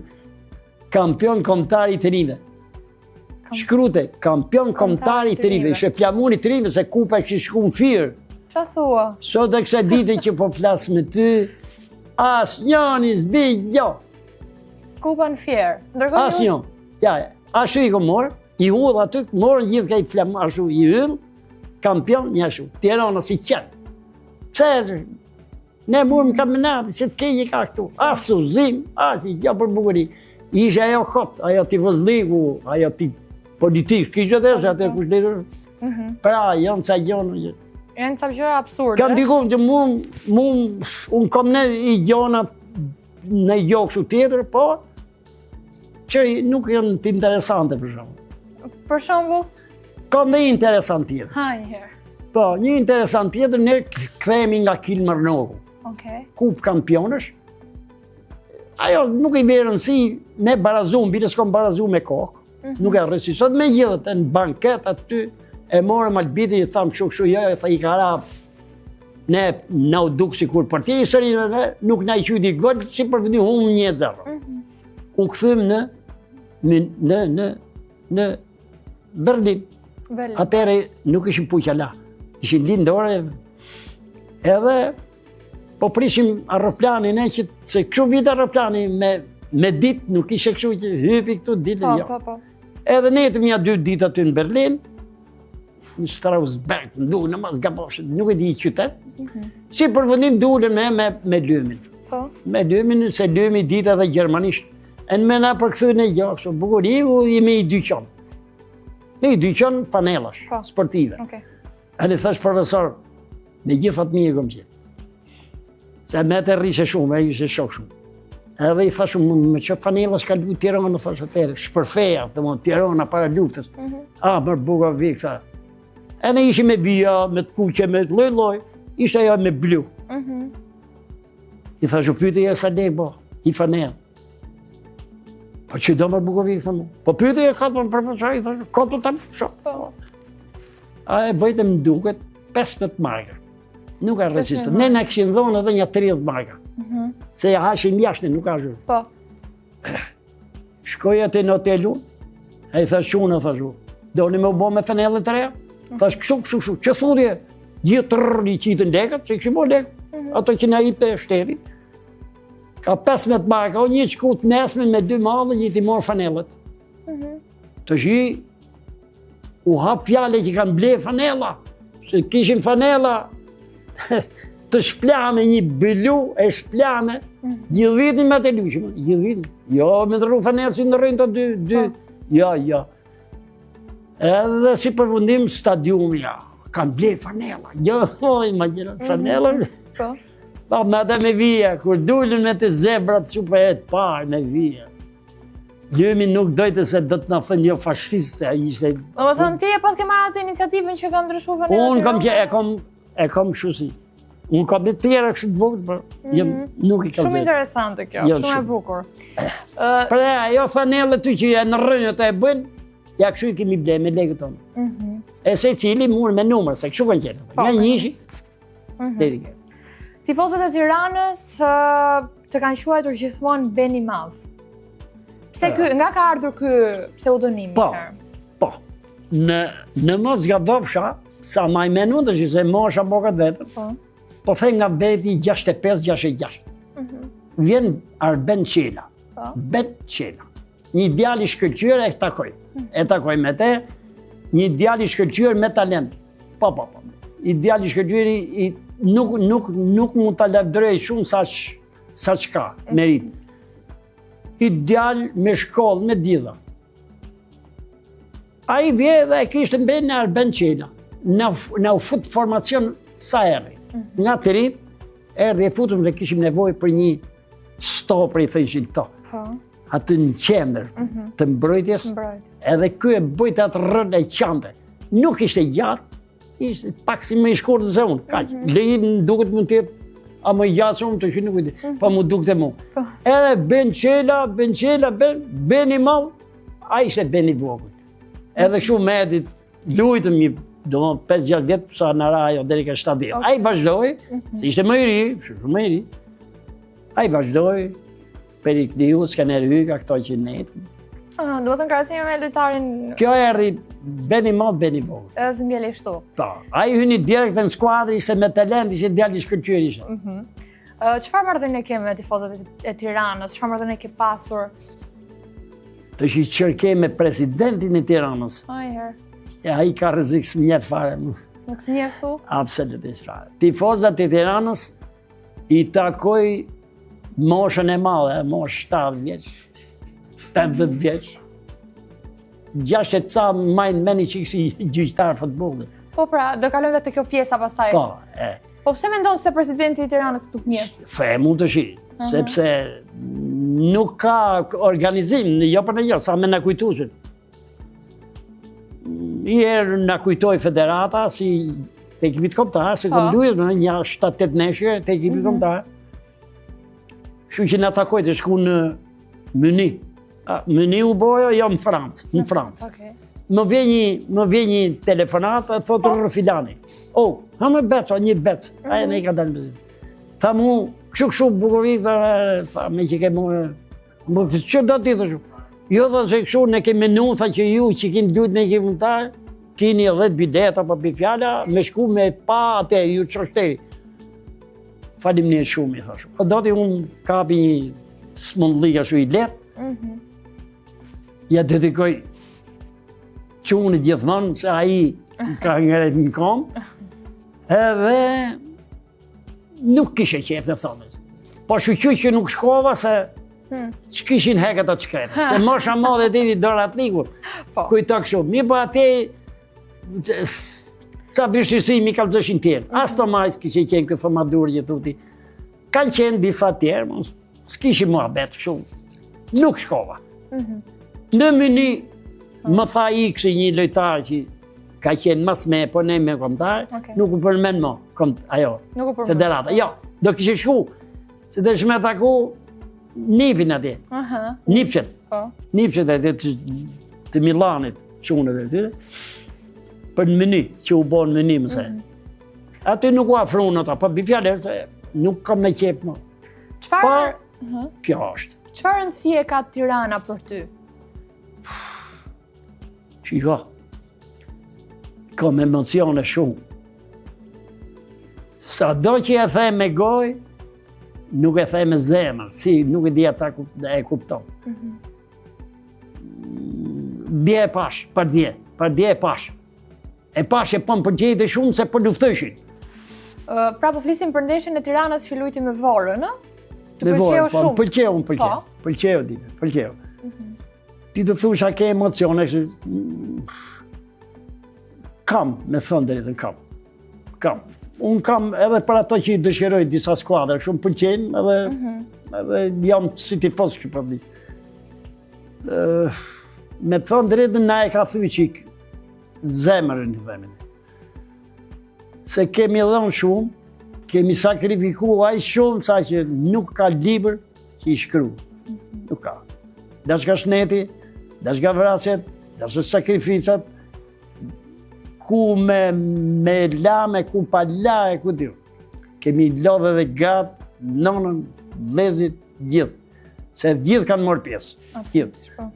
kampion kombëtar i të rinjve. Shkrute, kampion kombëtar i të rinjve, ishe flamuri i të rinjve, se kupa e kishte shku në Fier. Ça thua? Sot e kësaj dite që po flas me ty, asnjoni s'di gjo. Kupa në Fier. Ndërkohë Asnjë. Ja, ashtu i kom morë, i hudh aty, morën gjithë ka i flamur, ashtu i yll, kampion, një ashtu. Tirana si qenë. Pse Ne morëm kampionatin, që të keqe ka këtu. As uzim, as i gjo për bukuri. Ishe ajo kot, ajo tifozliku, ajo ti politik, kishë dhe se atë kush dhe mhm. Pra, janë ca gjona. Janë ca gjëra absurde. Kanë diku që mu, mu, unë kom në i gjona në jo kështu tjetër, po, që nuk janë të interesante për shembull. Për shembull? Kam dhe një interesant tjetër. Ha, një herë. Po, një interesant tjetër, ne kthehemi nga Kilmarnoku. Okej. Kupë kampionësh. Ajo nuk i vjen rëndësi, ne barazum, bile s'kom barazu me kokë. Mm -hmm. Nuk e rësi. Sot me gjithë në banket aty, e morëm arbitrin, i thamë kështu kështu, jo, e tha i ka ra ne na u duk sikur për ti historinë ne nuk na i quajti gol si përfundim humbëm 1-0. Mm -hmm. U kthym në në në në në Berlin. Berlin. Atëherë nuk ishin puq ala. Ishin lindore. Edhe po prishim aeroplanin e që se kështu vite aeroplani me me ditë nuk ishe kështu që hypi këtu ditë po, jo. Po, po. Edhe nejtëm nja dy ditë aty në Berlin, në Strausberg, në duke në mas gabofshit, nuk e di qytet. Mm -hmm. Si përfundim dulëm me, me, me Lymin. Po. Me Lymin, se Lymi dite edhe gjermanisht. E në me na përkthy një gjë, kështu, bukuri, u jemi i dyqan. Në i dyqan fanellash, po. sportive. Okay. E në thash profesor, me gjithë Fatmir kom qenë. Se me të rrishe shumë, e ishe shok shumë. Edhe i thashë, me që fanellash ka lujt Tirana, thashë atëherë, shpërfeja, të më Tirana para luftës. Mm -hmm. Ah, mër Bukovik, tha. E ne ishim me vija, me të kuqe, me lloj lloj, ishte ajo me blu. Mm -hmm. I thashë, pyte e sa lek, po, i fanellë. Po që do më Bukovi, thë mu. Po pyte e ka të më përpërqa, i thashë, ka të të më, sho. Po. A e bëjtë më duket 15 marka. Nuk a rëqisë. Ne na kishin dhonë edhe një 30 marka. Mhm. Se ja hashim jashtë, nuk a zhurë. Po. Shkoj aty në hotel unë, e i thash çuna, thash u, doni me u bo me fanellë të reja? Mhm. Thash kështu, kështu, kështu, që thudje, gjithë të rrë i qitën lekët, që i kishim bo lekët, mhm. ato që na ipte shteti. Ka 15 marka, o një shku të nesmen me dy madhe, një t'i morë fanellet. Mhm. Të shi, u hap fjale që kanë ble fanella, se kishim fanella të shplame, një blu e shplame, mm. gjithë vitin me të lushim, gjithë vitin. Jo, me ndërru fanellë si ndërrojnë të dy, dy, po. jo, jo. Edhe si përfundim stadiumi, ja, kanë ble fanella, jo, imagjino, mhm. fanella. Po. Po, me atë me vija, kur dulën me të zebrat, super e të parë me vija. Lymi nuk dojte se do të na thënë jo fashist, se ai ishte... Do të thënë, ti e paske marrë atë iniciativën që ka ndryshu fanellat Unë kam që e kam, e kam kështu si. Unë kam një tjera kështu të vogël, por mm -hmm. nuk i kam Shumë interesante kjo, jo, shumë e bukur. Pra, ajo fanellë ty që e ndërrojnë të e bëjnë, ja kështu i kemi ble me lekët tonë. Mm -hmm. E secili mur me numër, se kështu kanë qenë. Po, Nga njëshi, mm -hmm. deri ke. Tifozët e Tiranës të kanë quajtur gjithmonë Ben i Madh. Pse ky, nga ka ardhur ky pseudonim? Po. Po. Në në mos gabofsha, sa maj men unë të se mosha po këtë vetëm. Po. Po them nga veti 65 66. Mm -hmm. Vjen Arben Çela. Po. Ben Çela. Një djalë i shkëlqyer e takoj. Mm -hmm. E takoj me te. Një djalë i shkëlqyer me talent. Po, po, po. I djalë i shkëlqyer i, nuk nuk nuk mund ta lavdëroj shumë sa sa çka mhm. merit. I djalë me shkollë, me gjitha. Ai vje dhe e kishte emnin Arben Çela. Na, na u fut formacion sa erdhi. Mhm. Nga të ritë, erdhi e futëm dhe kishim nevojë për një stoper i thëshin to. Po. Aty në qendër mm -hmm. të mbrojtjes, edhe ky e bëjte atë rrën e qante. Nuk ishte gjatë, ishte pak si më i shkurtër se unë. Kaq, mm -hmm. lejim më duket mund të jetë a më i gjatë se unë të që nuk e di, mm -hmm. po mu dukte mu. Po. Edhe Ben Çela, Ben Çela, Ben, Ben i madh, ai ishte Ben i vogël. Edhe kështu me edit, lujtëm një, do më 5-6 vjetë, sa në ra ajo deri ka 70. Ai vazhdoi, mm -hmm. se ishte më i ri, shumë më i ri. Ai vazhdoi, Perikliu, Skënder Hyka, këto që netën. Ah, do të thënë krahasimi me lojtarin... Kjo erdhi Ben i madh, Ben i vogël. Edhe të ngeli shtu. Po, ai hyni direkt në skuadrë, ishte me talent, ishte djalë i shkëlqyer ishte. Mm -hmm. Çfarë marrëdhënie ke me tifozët e Tiranës? Çfarë marrëdhënie ke pasur? Të që qërke me presidentin e Tiranës. Ai herë. E ai ka rrezik s'më njeh fare. Nuk të njeh thu? Absolutisht fare. Tifozat e Tiranës i takoj moshën e madhe, moshë 70 vjeç, 80 vjeç. Gjashtë e ca majnë me një qikë si gjyqtar futbolli. Po pra, do kalojmë dhe te kjo pjesa pastaj. Po, e. Po pse mendon se presidenti i Tiranës nuk njeh? Fe, mund të shi, uh -huh. sepse nuk ka organizim, jo për në jo, sa me na kujtusin. Një herë na kujtoi federata si të ekipit kombëtar, se kom po. lujt në një 7-8 ndeshje të ekipit mm -hmm. kombëtar. Kështu që na takoi të shku në Mynih. Mynih u bojo, jo në Francë, në Francë. Okay. Më vjen një, më vjen një telefonatë, thotë po. filani. Oh, ha më bec, o një bec, mm -hmm. ai ne ka dalë në Tha mu, kështu kështu Bukovi, tha, tha me që ke mure, Më për që do t'i thëshu? Jo dhe se kështu ne kemi menu, tha që ju që kini lujt me ekipin kombëtar, kini edhe bileta po bi fjala, me shku me pa atë, ju që është te. Faleminderit shumë, i thashu. A do t'i unë kapi një smundllik ashtu i lehtë, mm -hmm. ja dedikoj çunit gjithmonë, se ai ka ngrejt në kom, edhe Nuk kishe qejf me thonë. Po shyqyr që nuk shkova se hmm. që kishin heket atë shkretë. Se mosha madhe deri doratliku. Po. Kujto kështu. Mi po atje ca vështirësi mi kallzoshin tjerë. Mm -hmm. As Tomaj s'kishe qenë këtë thëmadur që thuti. Kanë qenë disa tjerë, mos s'kishim muhabet kështu. Nuk shkova. Mm -hmm. Në Mynih më tha Iksi një lojtar që ka qenë mas me, po ne me kombëtar, okay. nuk u përmend mo, kom, ajo, nuk u përmend. federata. Jo, do kishe shku. Se desh me taku nipin atje. Aha. Nipçet. Po. Nipçet atje të, të Milanit, çunët e tyre. Për në Mynih, që u bo në Mynih, mëse. Mm -hmm. Aty nuk u afrun ata, po bi fjalë, nuk kam me qejf më. Çfarë? Po, mhm. kjo është. Çfarë rëndësie ka Tirana për ty? Shiko, kam emocione shumë. Sado që e them me gojë, nuk e them me zemër, si nuk e di ata e kupton. Mm -hmm. Dje e pash, për dje, për dje e pash. E pash e po më pëlqejte shumë se po luftojshin. Pra po flisim për ndeshjen e Tiranës që luajti me Vorën, ë? Të pëlqeu po, shumë. Po, pëlqeu, më pëlqeu. Po. Pëlqeu ditë, pëlqeu. Mhm. Ti të thush a ke emocione, kështu mm, kam, me thënë drejtën kam. Kam. Unë kam edhe për ato që i dëshiroj disa skuadra, shumë pëlqejnë edhe mm -hmm. edhe jam si tifoz që po di. Ë me thënë drejtën na e ka thy çik zemrën të themin. Se kemi dhënë shumë, kemi sakrifiku aq shumë sa që nuk ka libër që i shkru. Nuk ka. Dash nga shneti, dash nga vrasjet, dash nga sakrificat, ku me, me la, me ku pa la, e ku di. Kemi lodhë edhe gratë, nonën, vllezërit, gjithë. Se gjithë kanë marrë pjesë. Gjithë. Po.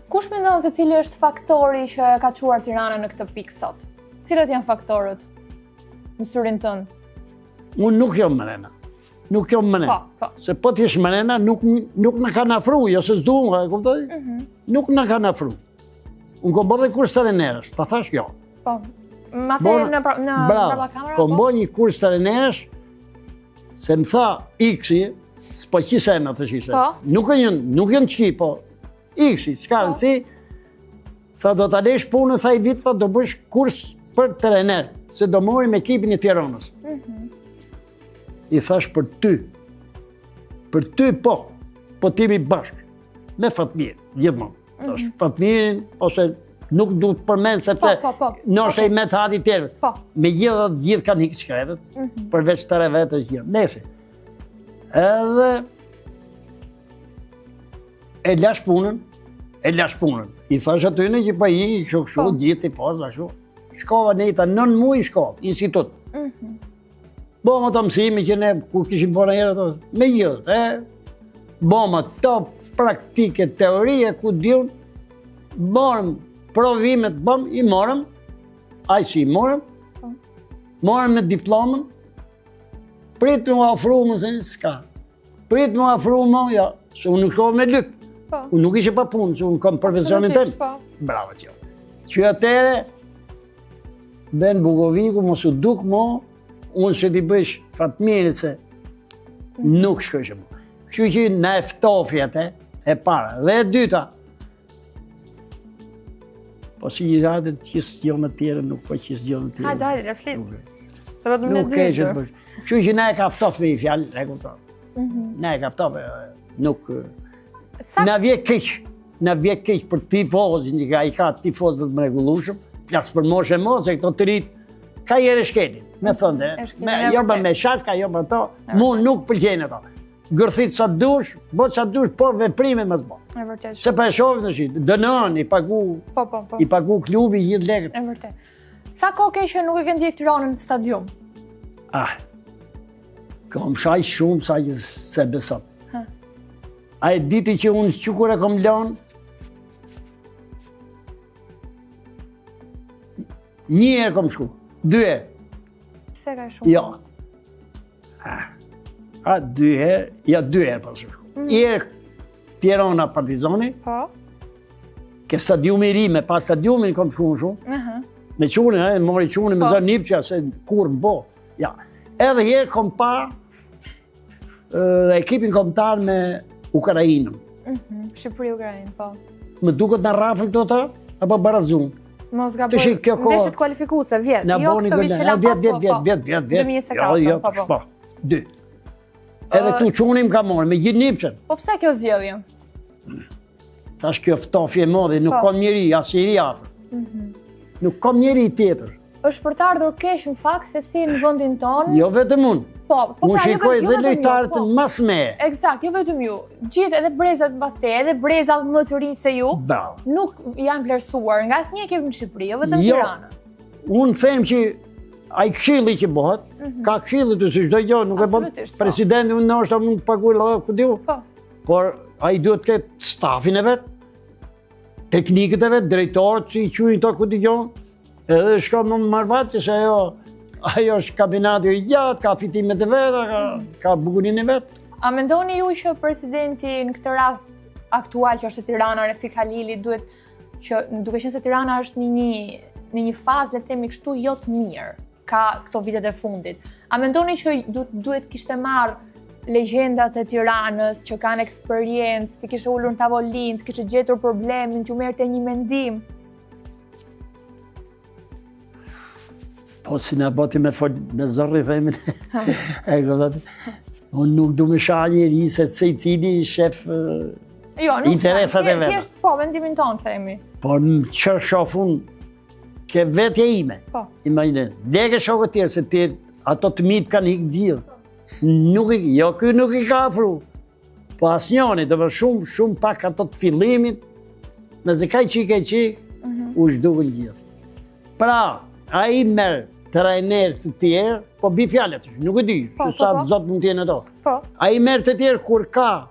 Kush mendon se cili është faktori që e ka çuar Tiranën në këtë pikë sot? Cilët janë faktorët në syrin tënd? Unë nuk jam mrena. Nuk jam mrena. Po, po. Se po të jesh mrena, nuk, nuk na kanë afru, jo se s'du, e kuptoj? Mm -hmm. Nuk na kanë afru. Unë kom bërë dhe kurs trenerësh, ta thash jo. Po, ma the në, në brava kamera? Kom po? bërë një kurs trenerësh, se më tha X-i, s'po qisë e në të qisë. Po. Nuk e një, nuk e në qki, po X-i, s'ka po. rëndësi, tha do ta lesh punën, tha i vit, tha do bësh kurs për trener, se do morim ekipin e Tiranës. Mm -hmm. I thash për ty, për ty po, po t'jemi bashkë, me Fatmir, gjithmonë. Mm -hmm. Fatmirin, ose nuk du të përmend sepse po, po, po. nështë i me të hati tjerë. Po. Me gjithë atë gjithë kanë hikë shkretët, mm -hmm. përveç të vetës gjithë. Nese. Edhe e lash punën, e lash punën. I thash atyne që pa po iki, kështu kështu, po. gjithë i poza, kështu. Shkova në ita, nën muj shkova, institut. Mm -hmm. Bëmë ato mësime që ne ku kishim bërë herë ato, me gjithë, e, bëmë ato praktike, teorie, ku di unë, morëm provimet, bëmë, i morëm, aj si i morëm, po. morëm me diplomën, prit me u afru më se s'ka, prit me u afru më, ja, se unë nuk shkova me lyp, po. unë nuk ishe pa punë, se unë kam profesionin tem. Po. Bravo që. Që atëhere, Ben Bugoviku mos u duk mo, unë se t'i bëjsh Fatmirit se nuk shkojshë mo. Kështu që na e ftofi atë, e para. Dhe e dyta, po si një radhe të qisë jo në tjere, nuk po qisë jo në tjere. Ha, dajde, në flit. Se vetëm në Nuk ke që të bësh. Kështu që na e ka ftof me i fjalë, e kupton. Mm Na e ka ftof, nuk... Sa... Na vje keq. Na vje keq për tifozin, që ka i ka tifozët të mrekullueshëm, flas për moshë e moshe, këto të rit, ka herë shkelin, me thënë, me, jo për me shafka, jo për to, mu nuk pëlqejnë ato. Gërthit sa dush, bo sa dush, por veprime mos bo. E vërtet. Se pa e shohim në shit, dënon, i pagu, po, po, po. i pagu klubi gjithë lekët. E vërtet. Sa kohë ke që nuk e ke ndjek Tiranën në stadium? Ah, kam shaj shumë sa që s'e beson. A e di ti që unë që kur e kom lënë, një herë kom shku, dy herë. Pse ka shumë? Jo. Ah. A, dy herë, ja dy herë pas shku. Mm. Një herë Tirana Partizani. Po. Ke stadiumi i ri, me pas stadiumin kom shku më shumë. Uh -huh. Me çunin, e, mori çunin, me po. zë nipça, se kur më bo. Ja. Edhe herë kom pa ekipin kombëtar me Ukrainën. Mm -hmm. Shqipëri Ukrainë, po. Më duket na rrafën këto ta apo barazun. Mos gaboj. Kjo kohë. Ndeshjet kualifikuese vjet. Jo këtë vit që la pas. Vjet, vjet, vjet, vjet, vjet. 2024. Jo, jo, po, po. po. Dy. Edhe këtu çuni më ka marrë me gjithë nipçën. Po pse kjo zgjedhje? Tash kjo ftofje e madhe, nuk po. kam njeri, as njeri afër. Mm -hmm. Nuk kam njeri tjetër. Është për të ardhur keq në fakt se si në vendin tonë. Jo vetëm unë. Po, po unë pra, jo shikoj jo dhe vetëm ju, lojtarët po. mas me. Eksakt, jo vetëm ju. Gjithë edhe brezat mbas te, edhe brezat më të rinj se ju, Bravo. nuk janë vlerësuar nga asnjë ekip në Shqipëri, jo vetëm Jo. Tirana. Unë them që ai këshilli që bëhet, ka këshilli të si çdo gjë, nuk e bën Mhm. Absolutisht, po. presidenti, unë ndoshta mund të paguaj llë, ku diu. Po. Por ai duhet të ketë stafin e vet, teknikët e vet, drejtorët si i quajnë këto ku dëgjon, edhe shkon më marrëveshje se ajo ajo është kabinati i gjatë, ka fitimet e veta, ka, ka bukurinë e vet. A mendoni ju që presidenti në këtë rast aktual që është Tirana, Refik Halili, duhet që duke qenë se Tirana është në një në një fazë le të themi kështu jo të mirë ka këto vitet e fundit. A mendoni që du, duhet kishte marr legjendat e Tiranës që kanë eksperiencë, të kishte ulur në tavolinë, të kishte gjetur problemin, t'ju merrte një mendim? Po si na bëti me fol me zërri themin. E kupton. Unë nuk du me sha njeri se secili shef Jo, nuk Interesat e veta. Thjesht po, mendimin tonë themi. Por në që shof unë ke vetja ime. Po. Imagjino, le shokët tjerë, se tjerë, ato të mitë kanë ikë gjithë. Nuk i, jo, ky nuk i ka afru. Po asnjoni, do vë shumë, shumë pak ato të fillimit, me zë kaj qik e qik, Mhm. u zhdukën gjithë. Pra, ai merr trajner të tjerë, po bi fjalët, nuk e di, Po, se po, sa po. të zotë mund t'jenë ato. Po, Ai merr të tjerë kur ka,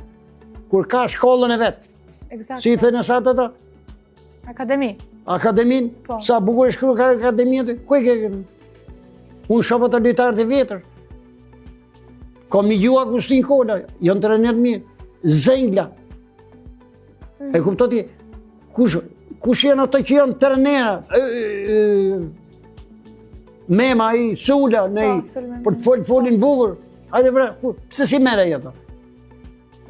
kur ka shkollën e vet. eksakt. Si i thënë sa ato? Akademi. Akademin, Po. sa bukur e shkruar ka akademia aty. Ku e ke? Unë shoh ato lojtarët e vjetër. Kom një gjuha Agustin Kola, janë trener të mirë. Zengla. Mm. E kupton ti? Kush, kush janë ato që janë trenera? E, e, Mema i Sula, në Po, i, Sula Mema. për të folë, folin bukur. Hajde bre, ku, pse si merr ai ato?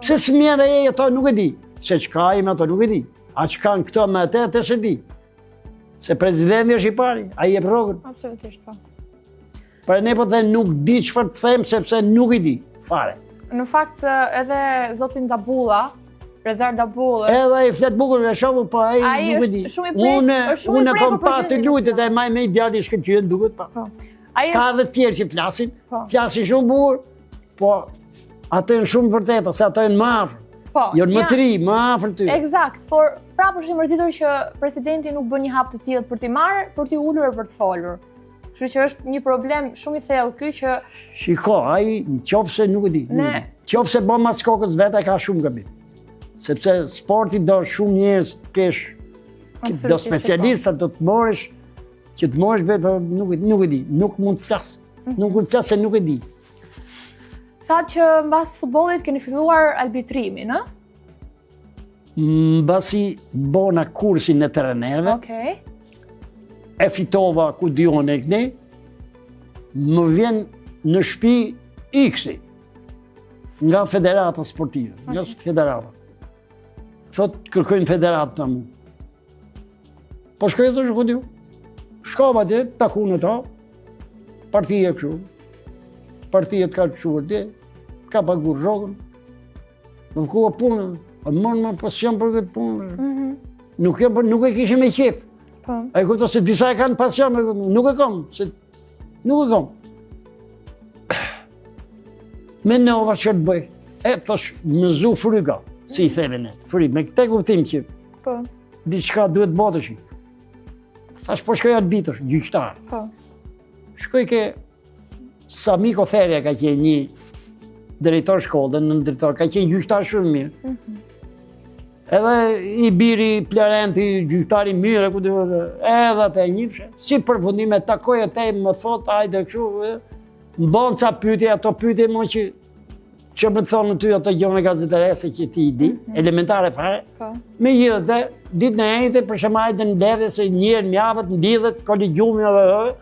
Pse si merr ai ato nuk e di. Se çka ai me ato nuk e di. A ç'kanë këto me atë, atë s'e di. Se presidenti është i pari, ai jep rrogën. Absolutisht po. Pra ne po dhe nuk di çfarë të them sepse nuk i di fare. Në fakt edhe zotin Dabulla, Rezar Dabulla, Edhe ai flet bukur e shoh, po ai Ai nuk e është di. shumë i prek- Unë është shumë i unë prekur kam për pa të gjendjen e luajtë tij. e maj me djali shkëlqyen duket pa. po. Ai Ka është edhe të tjerë që flasin, Po. flasin shumë bukur, po ato janë shumë vërteta, se ato janë më afër. po. Janë më janë- të ri, më afër ty. Eksakt, por prapë është i mërzitur që presidenti nuk bën një hap të tillë për t'i marrë, për t'i ulur e për të folur. Kështu që është një problem shumë i thellë ky që Shiko, ai në qoftë se nuk e di. nuk e Ne- di. Qoftë se bën mas kokës vetë e ka shumë gabim. Sepse sporti do shumë njerëz të kesh, do Absolutisht, po. specialista do të morësh, që të morësh be, po nuk, e- nuk e di, nuk mund të flas. Mhm. Nuk mund të flas se nuk e di. Thatë që mbas futbollit keni filluar arbitrimin, ë? Mbasi bona kursin e trenerëve, Okej. e fitova ku dion e këne, më vjen në shtëpi X-i, nga federata sportive, nga federata. Thot, kërkojnë federatë të mu. Po shkoj të ku diu. Shkova atje, takun ato, partia kështu, partia të ka çuar atje, ka pagur rrogën, më kua punë, a më më pasion për këtë punë. Mhm. Nuk e, nuk e kishim me qef. Po. A e kupton se disa e kanë pasion, e kupton, nuk e kam, se nuk e kam. Menova që të bëj. E, tash, më zu fryga, si i themi ne, fryg, me këtë kuptim që Po. diçka duhet bëhet. Thash, po shkoj arbitër, gjyqtar. Po. Shkoj ke Sami Koferja ka qenë një drejtor shkolle, nën drejtor, ka qenë gjyqtar shumë mirë. Edhe i biri Plarenti, gjyqtari mirë, e ku di unë, edhe atë e njifshe. Si përfundim e takoj atë më thot, hajde kështu, e, më bon ca pyetje, ato pyetje më që që më thonë ty ato gjona gazetarese që ti i di, elementare fare. Po. Me gjithë të, ditën e enjte, për shembull hajde në mbledhje se një herë në javët mblidhet kolegjiumi edhe edhe.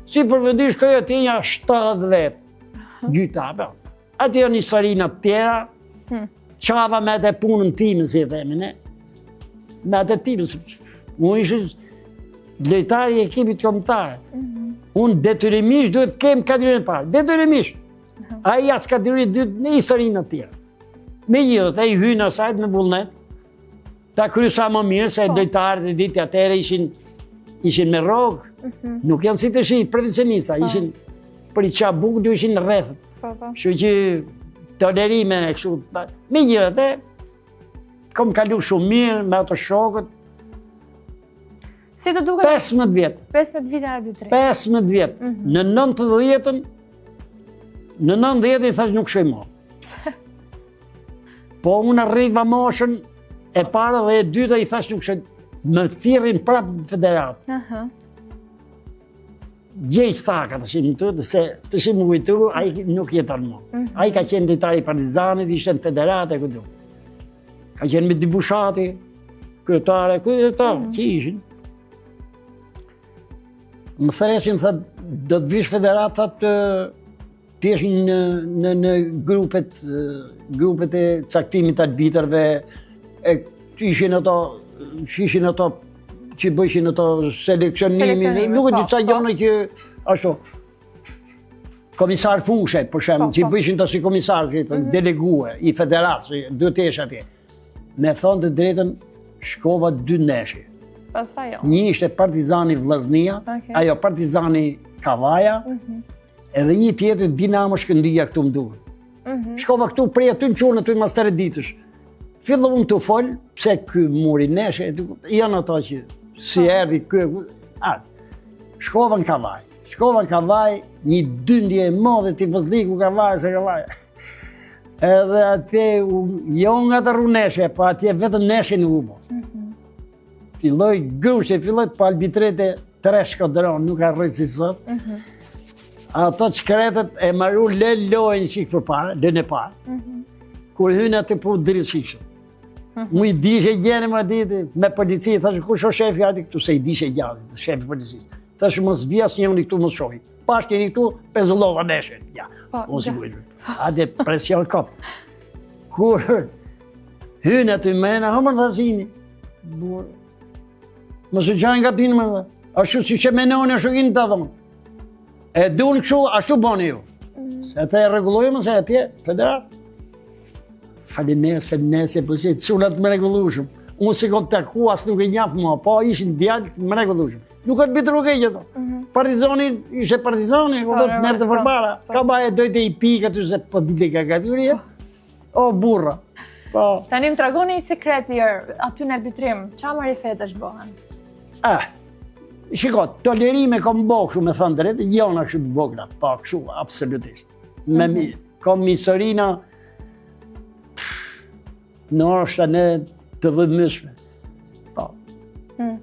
Si përfundim shkoj atje një 70 gjyqtar. po. Aty janë historina të tjera. Hmm. Qava me atë punën time, si e themi ne. Me atë time, se unë isha lojtar i ekipit kombëtar. Mhm. Unë detyrimisht duhet të kem kategorinë e parë, detyrimisht. Ai as kategorinë e dytë në historinë të tjera. Megjithatë, ai hyn asajt me vullnet, ta kry sa më mirë, se Po. lojtarët e ditë atëherë ishin, ishin me rrogë. Mhm. Nuk janë si tashi profesionista, po. ishin për i qa bukë, du ishin rreth. Po, po. Kështu që tolerime, kështu, megjithatë, kom kalu shumë mirë me ato shokët. Si të duket? 15 vjet. 15 vjet në arbitrim. 15 vjet. Mm -hmm. Në 90-ën, në 90-ën thash nuk shkoj më. Po unë arriva moshën e para dhe e dyta i thash nuk shkoj. Më thirrin prapë në federatë. Uh -huh. Gjej thaka të shimë të, se të shimë kujtu, ai nuk jeton më. Mm -hmm. Ai ka qenë lojtar i Partizanit, ishte në federatë e këtu. Ka qenë me Dibushati, kryetare, këta, mm -hmm. që ishin. Më thërresin, tha, do të vish federatë, tha, të, të jesh në, në, në grupet, grupet e caktimit të arbitërve, e ishin ato, që ishin ato, që bëjshin ato seleksionimin, nuk e di po, ca po. gjona që, ashtu, komisar fushe, për shembull, po, që bëjshin të si komisar, që të mhm. delegue, i federatës, duhet të jesh atje. Me thonë të drejtën, shkova dy ndeshje. Pastaj jo. Një ishte Partizani Vllaznia, ajo Partizani Kavaja, mhm. Edhe një tjetër Dinamo Shkëndija këtu më duket. Mm -hmm. Shkova këtu prej aty më çunë aty mas tre ditësh. Fillon të fol, pse ky muri neshe, janë ato që si po. erdhi ky, atë. Shkova në Kavaj. Shkova në Kavaj, një dyndje e madhe tifozliku Kavaj se Kavaj. Edhe atje jo ngatërru neshe, po atje vetëm neshe nuk u bo. Mm -hmm. Filloi grushti, filloi po arbitret e tre shkodran, nuk harroj si sot. Mm -hmm. Ato të shkretët e maru le lojnë çikë përpara, lojën e parë. Mm -hmm. Kur hynë aty po dritë shishe. Mm -hmm. Mu i dishe gjene më ditë, me polici, thashë kush o shefi aty këtu, se i dishe gjatë, shefi policisë. Thashë mos vijë asnjëri këtu mos shohi. Pashë njëri këtu, pezullova neshen. Ja, po, unë si kujtë. Ade presion kot. Kur hynë aty mrena, hë më thasini. Burë. Mos u qanë nga tinë më dhe. Ashtu si që menoni, ashtu kinë të dhonë. E dunë kështu, ashtu boni ju. Mm. Se ata e rregullojmë, se atje, federatë. Faleminderit, faleminderit, se përse, të çunat të mrekullueshëm. Unë s'i kom taku, as nuk e njaf më, po ishin djalë të mrekullueshëm. Nuk arbitru keq ato. Mhm. Partizani, ishe Partizani, po do të merrte përpara. Po. Kavaja dojte i pikë aty se po dilte ka kategoria. O burra. Po. Tani më tregoni një sekret tjerë, aty në arbitrim, ça marifetesh bëhen? Ah, shiko, tolerime kom bo kështu me thënë drejt, jona kështu të vogla, po kështu, absolutisht. Me mm -hmm. kom historina, ndoshta në të dhimshme. Po. Mm.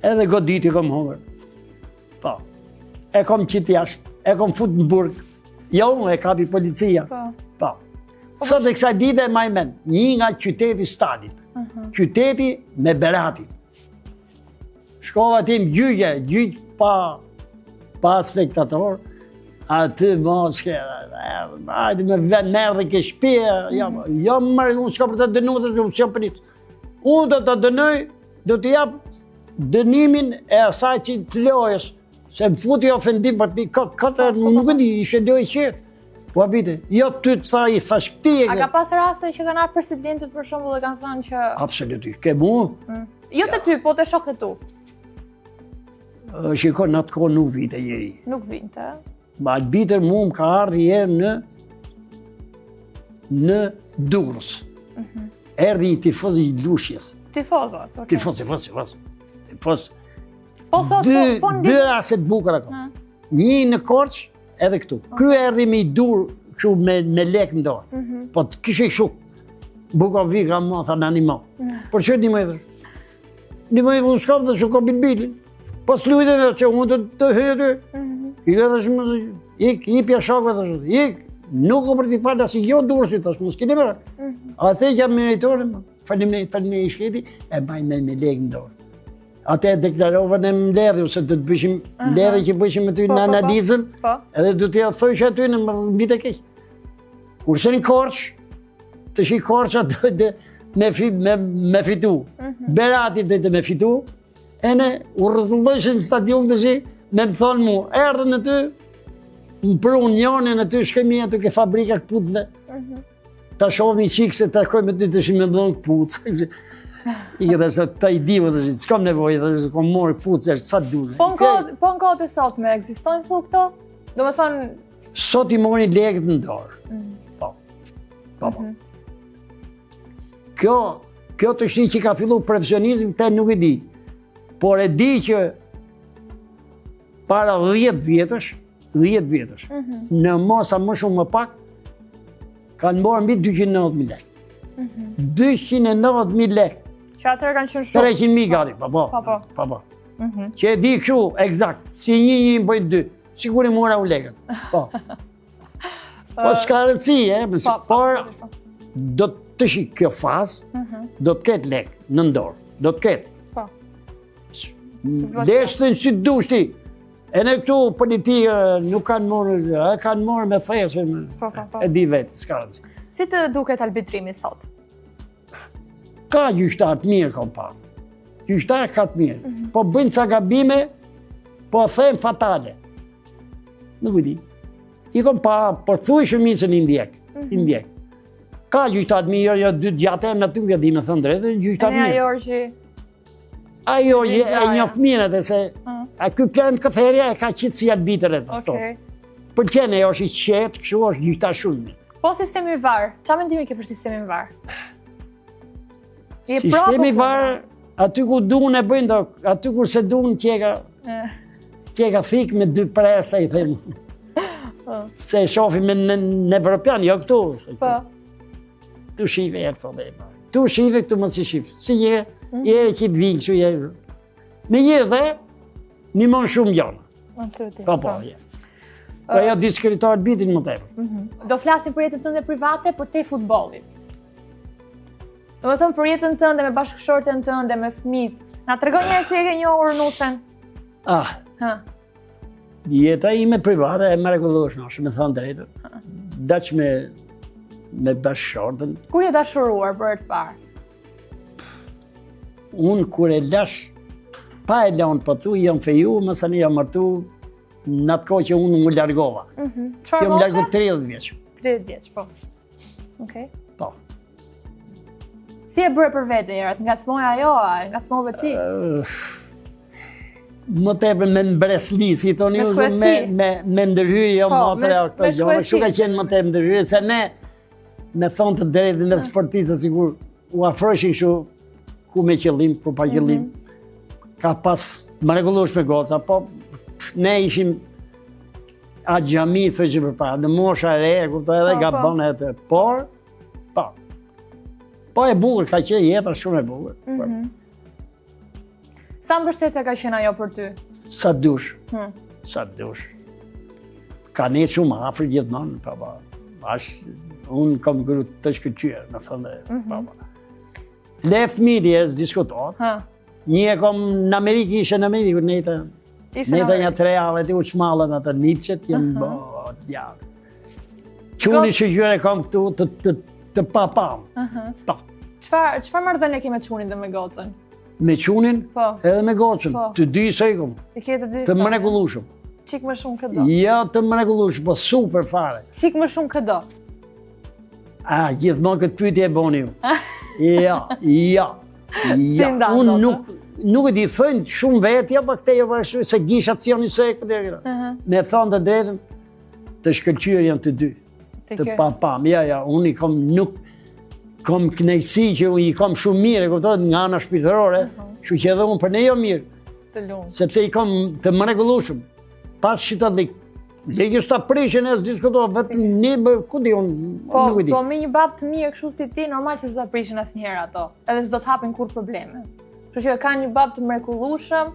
Edhe goditje kom hongër. Po. E kom qitë jashtë, e kom fut në burg. Jo, e kapi policia. Po. Po. po Sot e kësaj dite e maj men, një nga qyteti Stalin. Uh mhm. -huh. Qyteti me Beratin. Shkova aty në gjyqe, gjyq pa, pa spektator, aty më shke, ajde me vend nërë dhe ke shpia, jo, mhm. jo më mërë, unë s'ka për të dënu dhe unë s'jam për Unë do të dënoj, do të jap dënimin e asaj që të lojës, se më futi ofendim për të këtë, këtë, nuk e di, ishe lojë qetë. Po abite, jo ty të tha i thash këti e A ka pas raste që kanë ardhur presidentët për shembull dhe kanë thënë që Absolutisht, ke mu? Mm. Jo te ty, po te shokët e tu. Shiko, në atë kohë nuk vinte njeri. Nuk vinte. Ma arbitër mu më ka ardhë një herë në në Durrës. Mm -hmm. Erdhi një tifoz i Lushnjës. Tifozat, okay. Tifoz, tifoz, tifoz. Tifoz. Po sot, dy, po, po Dy raste të bukura ka. Mm. Një në Korçë, edhe këtu. Okay. Ky erdhi me i dur kështu me, me lek në dorë. Mm -hmm. Po të kishe kështu. Bukovi ka më, tha në animo. Mm. Por që një më i Një më i unë s'kam dhe që kom bilbilin. Po s'lujtë dhe që unë të, të hyjë aty. Mm -hmm. I ka dhe shumë, ik, i pja shokëve dhe shumë, ik, nuk o për t'i falë asë jo Durrësit, tash mos keni merak. Mm -hmm. A the që jam meritori, faleminderit, faleminderit i shkreti, e mbaj me me lek në dorë. Atë e deklarova në mbledhje, ose do të bëjshim mbledhje që bëjshim aty po, në po, po. analizën, po. edhe do t'ia thojsh aty në vite keq. Kurse në Korçë, të shi Korça do të me, fi, me, me fitu. Mm -hmm. Berati do të me fitu, ene u rrotullojshin në stadium të shi, me më thonë mu, erdhën aty, më prunë njonin aty, shkojmë aty ke fabrika këpucëve. Mm -hmm. Ta shohim një çikë se takojmë aty të shi me dhonë këpucë. I këtë është të i di, më të s'kam nevojë, dhe s'kam morë këpucë, është sa duhet. Po në kohë, po në kohët e sotme, ekzistojnë thu këto? Domethënë... Sot i morin lekët në dorë. Mm. Po, po, po. Mm -hmm. Kjo, kjo të shi që ka fillu profesionizm, te nuk e di. Por e di që para 10 vjetësh, 10 vjetësh, mm -hmm. në mos më shumë më pak, kanë marrë mbi 290.000 lekë. Mm -hmm. 290.000 lekë. Që atëherë kanë qenë shumë. 300.000 gati, po po. Po po. Po po. Mm -hmm. Që e di kështu, eksakt, si një një bëj dy, sikur i mora unë lekët. Po. Po s'ka rëndësi, e, po, po, por po. do të shi kjo fazë, mm -hmm. do të ketë lekë në dorë, do të ketë. Po. Leshtën si të dush ti, e në këtu politikë nuk kanë morë, e kanë morë me thesë, po, po, po. e di vetë, s'ka rëndësi. Si të duket arbitrimi sot? Ka gjyqtarë të mirë, kom pa. Gjyqtarë ka të mirë. Mm -hmm. Po bëjnë ca gabime, po them fatale. Nuk e di. I kom pa, por thuj shumicën i ndjek. Mm -hmm. I ndjek. Ka gjyqtarë të mirë, jo dy gjatë, në aty nuk e di me thënë drejtën, gjyqtarë të mirë. E Jorgji. Ajo e njoh mirë edhe se mm. a ky plan të këtherja e ka qitë si arbitër e të okay. Pëlqen e është i qetë, kështu është gjyqtar shumë. Po sistemi VAR, ça mendimi ke për sistemin VAR? Je sistemi VAR, aty ku duan e bëjnë, do, aty ku s'e duan qeka, eh. qeka thikë me dy prerësa i them. Po. Se e shofim në, në, në Evropian, jo këtu. Po. Tu shife e thotë e Tu shife këtu mos i shife. Si je, mm. je që të vinë kështu je. Me një dhe, ndihmon shumë gjona. Absolutisht. Po, po, je. Po jo diskrediton arbitrin më tepër. Mhm. Do flasim për jetën tënde private, përtej futbollit. Domethënë për jetën tënde me bashkëshorten tënde, me fëmijët. Na trego një herë si e ke njohur nusen. Ah. Ha. Jeta ime private e mrekullueshme, është me thënë drejtën. Daç me me bashkëshorten. Kur je dashuruar për herë të parë? Unë kur e lash pa e lanë po thu, jam feju, masanej jam martu në atë kohë që unë më largova. Mm -hmm. Çfarë Jam largu 30 vjeç. 30 vjeç, po. Okej. Po. Si e bëre për vete, Era? Të ngacmoi ajo, a e ngacmove ti? Më tepër me mbresli, si thoni ju, me, me, me ndërhyrje, jo po, më të këto gjona, kështu ka qenë më tepër ndërhyrje, se ne, me thonë të drejtën me sportistët, sikur u afrojshin kështu, ku me qëllim, ku pa qëllim, mm -hmm. ka pas mrekullueshme goca, po ne ishim axhami, thëshë përpara, në mosha e re, kupto edhe po, gabon po. edhe, por, po, po e bukur, ka qenë jeta shumë e bukur. Mm -hmm. Sa mbështetëse ka qenë ajo për ty? Sa dush, hmm. sa dush. Ka nejt shumë afër gjithmonë, po, po, ashtë, unë kam gru të shkëlqyer, me thënë, mm -hmm. po, po. Le fëmijët e s'diskutohet. Një e kom në Amerikë, ishe në Amerikë, nejta, nejta një tre javë, ti u çmallën atë nipçet, jem bo, djavë. Çuni që gjyre kam këtu të, të, të papam. Po. Çfarë çfarë marrëdhënie ke me çunin dhe me gocën? Me çunin? Po. Edhe me gocën. Po. Të dy se i kom. I ke të dy. Të mrekullueshëm. Çik më shumë këdo. Jo, të mrekullueshëm, po super fare. Çik më shumë këdo. A, gjithmonë këtë pyetje e boni ju. Jo, jo. Jo, unë nuk, nuk e di, thënë shumë vetë, jo, pa këte, jo, pa kështu, se gishat si janë se këtë, këtë. Me thonë të drejtën, të shkëlqyer janë të dy. Të pa pam, ja, ja, unë i kom nuk, kom kënaqësi që unë i kom shumë mirë, e kuptohet, nga ana shpirtërore, kështu që edhe unë për ne jo mirë. Të lumë. Sepse i kom të mrekullueshëm. Pas shitadlik, Legë s'ta prishin e s'diskutohet, vetëm një bë, ku di unë, po, nuk e di. Po, me një babë të mirë kështu si ti, normal që s'do ta prishin asnjëherë ato, edhe s'do të hapin kurrë probleme. Kështu që ka një babë të mrekullueshëm,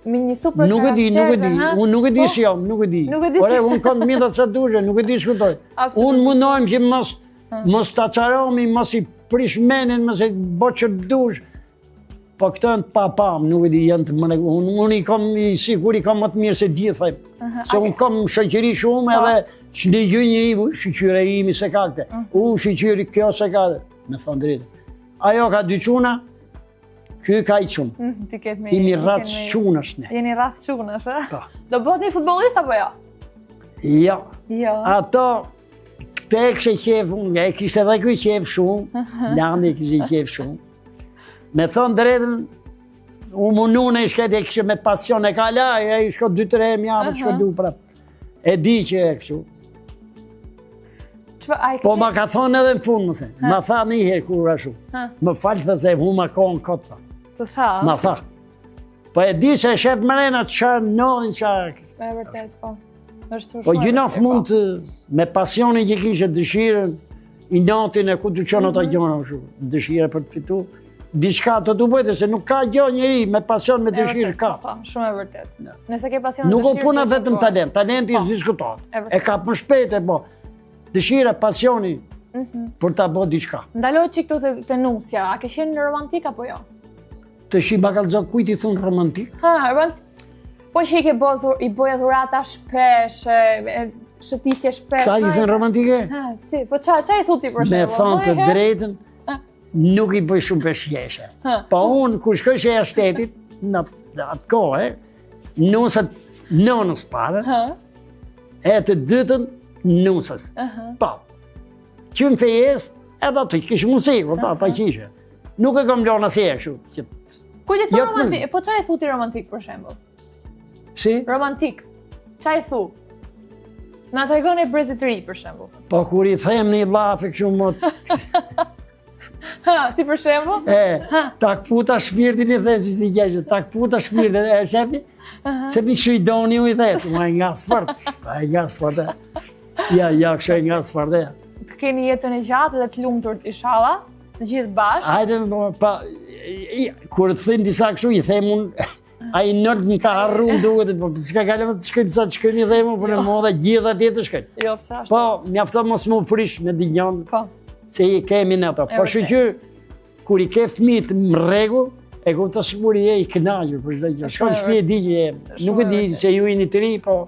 me një super nuk e di, nuk e di, unë nuk e di po, si jam, nuk e di. Nuk e di Ore, unë kam të sa dush, nuk e di shkutoj. Unë mundohem që mos, mos ta çaromi, mos i prish menin, mos i bo që dush, Po këto janë të papam, nuk e di, janë të mëne, unë, unë i kam, i sikur i kam më të mirë se gjithë, se unë kam shoqëri shumë po. edhe që në gjë një i, shyqyre imi s'e ka këte, mhm. u shyqyre kjo s'e ka këte, me thënë drejtë. Ajo ka dy çuna, ky ka i çun. Mhm, Jemi racë çunash ne. Jeni racë çunash, a? Po. Do bëhet një futbolist apo jo? Jo. Jo. Ato, këtë e kishte qejf unë, e kishte dhe ky qejf shumë, Lani e kishte qejf shumë. Me thonë drejtën, u munu në i shketi e kështë me pasion e ka la, e i shko dy tre herë n'javë, shko du prapë. E di që e kështu. Po ma ka thonë edhe në fund, mëse. Ma tha një herë kur ashtu. Më fal tha se huma kohën kot, tha. Të tha? Ma tha. Po e di se e sheh mrena çfarë ndodhin çfarë. E vërtet, po. Është po gjynah mund të me pasionin që kishe dëshirën, inatin e ku të çon ata mhm. gjëra kështu, dëshira për të fitu. Diçka të të bëjtë se nuk ka gjë njeri me pasion me dëshirë ka. Po, shumë e vërtet. Nëse ke pasion dëshirë. Nuk o puna vetëm talent, talenti po, s'diskutohet. E ka më shpejt e po. Dëshira, pasioni mhm. për ta bërë diçka. Ndaloj çik këtu te, te nusja. A ke qenë romantik apo jo? Tashi ma kallzo kujt i thon romantik? Ha, romantik. Po që i ke bërë, dhur, i bëje dhurata shpesh, e, shëtisje shpesh. Sa i thon romantike? Ha, si, po ça, ça i thu ti për shembull? Me thonë të drejtën, nuk i bëj shumë peshqeshe. Po unë, kur shkojsha jashtë shtetit, në atë kohë, nusët nënës parë, e të dytën nusës. Po, që në fejesë, edhe atë kishë mundësi, po, pa, pa qishe. Nuk e kam lënë asnjëherë kështu. Që... Kujt i thu romantik? Po ça i thu ti romantik për shembull? Si? Romantik. Ça i thu? Na tregon e brezit të ri për shembull. Po kur i them një llafe kështu më Ha, si për shembull? E, ta kputa shpirtin i the si si gjeshë, ta kputa shpirtin e shefi. Se mi kështu i doni u i the, se ma e nga sport. Pa e nga sport. Ja, ja, kështu e nga sport. Të keni jetën e gjatë dhe të lumtur inshallah. Të gjithë bashkë. Hajde, po, pa, kur të thënë disa kështu, i them unë, ai nërët më ka harru më duket, po s'ka kalë të shkojmë sa të shkojmë i them unë, po në jo. modha gjithë atje të shkojmë. Jo, pse ashtu? Po, mjafton mos m'u prish me dinjon, po. se i kemi në ato. Po shyqyr, kur i ke fëmijët në rregull, e kupton sikur je i kënaqur për çdo gjë. Shkon në shtëpi e di që je, nuk e di se ju jeni të ri, po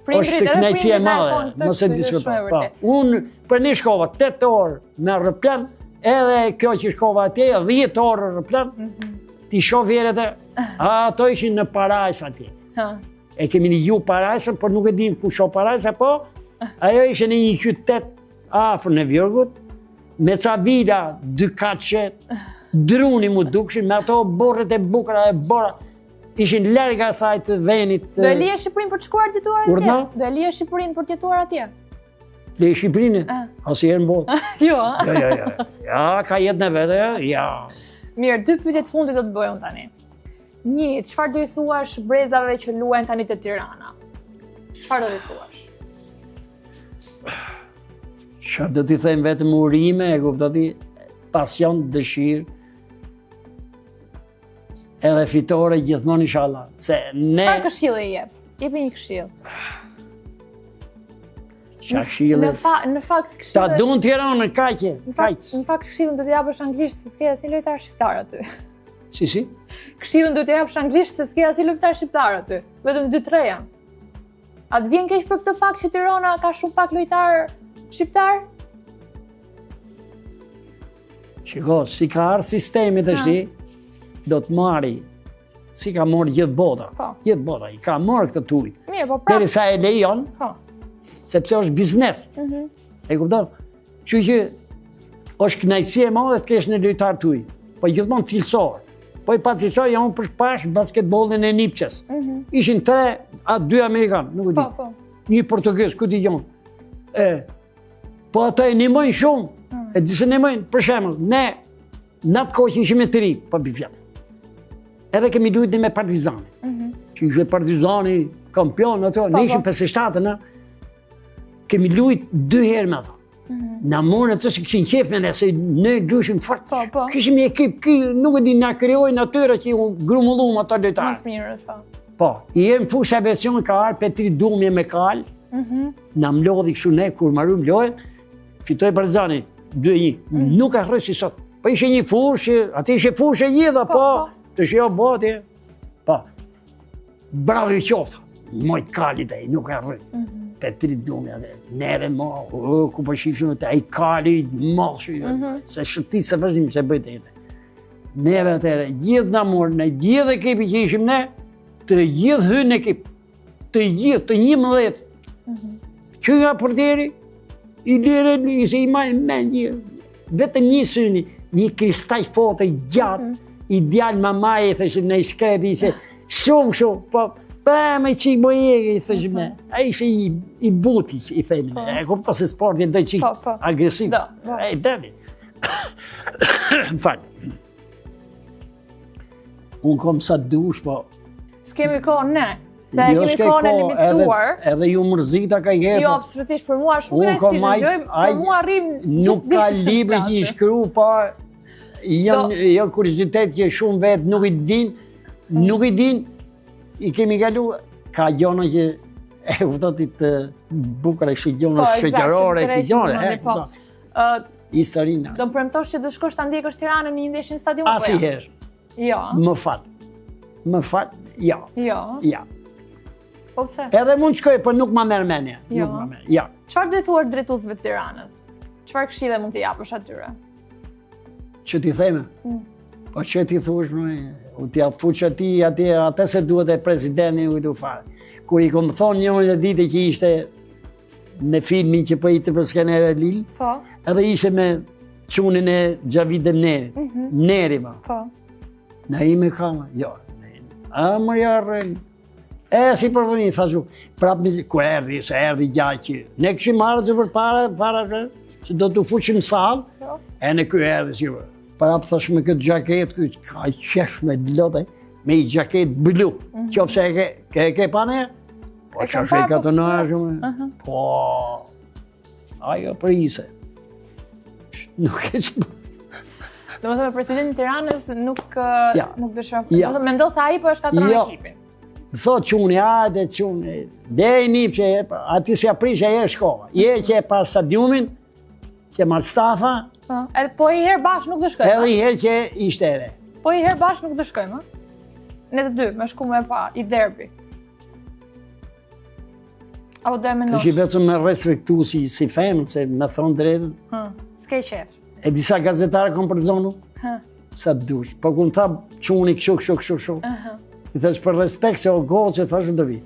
Prindrit është kënaqësi e madhe, mos e diskuto. Po, unë për një shkova 8 orë me aeroplan, edhe kjo që shkova atje, 10 orë aeroplan, mm -hmm. t'i shoh vjerët e, ato ishin në parajsë atje. Ha. E kemi nigju parajsën, por nuk e dim ku sho parajsa, po ajo ishe në një qytet afër New Yorkut, me ca vila, dykatëshe, druni m'u dukshin, me ato oborret e bukura e bora, Ishin larg asaj të venit. Do e lije Shqipërinë për të shkuar të jetuar atje? Urdhno? Do e lije Shqipërinë për të jetuar atje? Le Shqipërinë? Asnjëherë në botë. Jo. Jo, jo, jo. Ja, ka jetën e vet, ja. Ja. Mirë, dy pyetje të fundit do të bëj unë tani. Një, çfarë do i thuash brezave që luajnë tani te Tirana? Çfarë do t'i thuash? Çfarë do t'i them vetëm urime, e kupton ti, pasion, dëshirë, Edhe fitore gjithmonë inshallah. Se ne Çfarë këshille i jep? Jepi një këshillë. Çfarë këshille? Në fa, në fakt këshillë. Ta duan Tiranën kaq. Në fakt, në fakt këshillën do të japësh anglisht se s'ke asnjë lojtar shqiptar aty. Si si? Këshillën do të japësh anglisht se s'ke asnjë lojtar shqiptar aty. Vetëm 2-3 janë. A të vjen keq për këtë fakt që Tirana ka shumë pak lojtarë shqiptar? Shiko, si ka ardhë sistemi tashti, do të marri, si ka marrë gjithë bota, po. gjithë bota, i ka marrë këtë tujt. Mirë, po prapë. Derisa e lejon, po. sepse është biznes. Mm -hmm. E kupton? Që që është kënaqësi e madhe të kesh një lojtar tuj, po gjithmonë cilësor. Po i pa cilësor, ja unë për pash basketbollin e Nipçes. Mm -hmm. Ishin tre, a dy amerikanë, nuk e di. Po, po. Një portugez, ku di gjonë. E, Po ata e ndihmojnë shumë, mm. e di se ndihmojnë, për shembull, ne, në atë kohë që ishim të ri, po bi fjalë. Edhe kemi lujtë me Partizanin. Mm -hmm. Që ishte Partizani kampion ato, po, ne ishim 57 në kemi lujtë dy herë me ato. Mm -hmm. Na morën ato se kishin qejf me ne, se ne lujshim fort. Po, po. Kishim një ekip, ky, nuk e di, na krijoi natyra që u grumullum ato lojtarë. Më të mirët, po. Po, i herë në fushë aviacion ka ardhë Petrit Dumje me kalë, mm -hmm. Na mlodhi kështu ne, kur marum lojën, fitoi Partizani, 2-1. Mm. Nuk e harroj si sot. Po ishe një fushë, aty ishe fushë e gjitha, po, po, po. të shio boti. Po, bravo i qoftë, moj kalit e, nuk e harroj. Mm -hmm. Petrit Dumja, dhe neve mo, ku po shifshim të, ai kali, mo, mm -hmm. se shëti se vazhdim, se bëjtë e Neve atëherë, gjithë na morën, ne gjithë ekipi që ishim ne, të gjithë hynë në ekip. Të gjithë, të 11. Mhm. Që nga portieri, i lirë, i se i maj me një, vetëm një syni. Një kristaq foto i gjatë, mm -hmm. i djalë mamaje, i thëshim ne i shkreti, ishe shumë kështu, po, pa, me qikë bojege, i thëshim ne. Mhm. Ai ishe i, i buti, i themi ne. Po. E kupto se sporti do qikë po, po. agresiv. Do, po. E, demi. Më fal. Unë kom sa dush, po... S'kemi kohë ne, se jo, kemi kohën e limituar. Edhe, edhe ju mërzita ka herë. Jo, po- absolutisht, për mua shumë kënaqësi të dëgjojmë, për mua rrim Nuk ka libër që i shkru, pa janë jo kuriozitet që shumë vetë nuk i din, nuk i din, i kemi kalu, ka gjona që e kupton ti të bukura, kështu gjona po, shoqërore, si gjona, e po. Historinë. Do më premtosh që do shkosh ta ndjekësh Tiranën në një ndeshje në stadium apo jo? Asnjëherë. Jo. Më fal. Më fal, jo. Jo. Ja. Po pse? Edhe mund të shkoj, po nuk ma merr mendja. Jo. Nuk ma merr. Ja. Çfarë do i thuash drejtuesve të Tiranës? Çfarë këshille mund t'i japësh atyre? Që t'i theme? Mm. Po që t'i thuash më, u t'ia fuç ati atje, atë se duhet e presidenti u të fare. Kur i kom thonë një ditë që ishte në filmin që po i të për Skener e Lil, po. edhe ishe me çunin e Xhavit Demnerit, mm -hmm. Neri ma. Po. Na i me kama, jo, a më jarën, e si për vëni, thashu, prapë me, ku erdhi, se erdhi gja që, ne kishim marrë të për para, para, që do të fuqim sallë, po. e në ky erdhi, si për, prapë thash me këtë xhaket, ky, ka qesh me lote, me i xhaket blu, mm -hmm. qofë se e ke, ke, e ke pa ne, Po që është i ka të nërë shumë? Po, ajo për ise. Nuk e që... Do më thënë, presidentin e Tiranës nuk, ja. nuk dëshiron. Ja. Do të mendo se ai po e shkatërron jo. ekipin. Më thot çuni, hajde çuni, dhe i nip që e, aty si aprish e e shkova. Je që e pa stadiumin, që marrë stafa. Po, edhe po i herë bash nuk do shkojmë. Edhe i herë që ishte ere. Po i herë bash nuk do shkojmë, Ne të dy, me shku me pa, i derbi. Apo do e mendosh? Të që vetëm me respektu si, si femën, se me thonë drejtën. Hë, s'ke qef. E disa gazetarë kom përzonu, Hë. sa të dush. Po ku më tha çuni kështu, kështu, kështu, kështu. I thash për respekt se o gocë, që thashë do vi.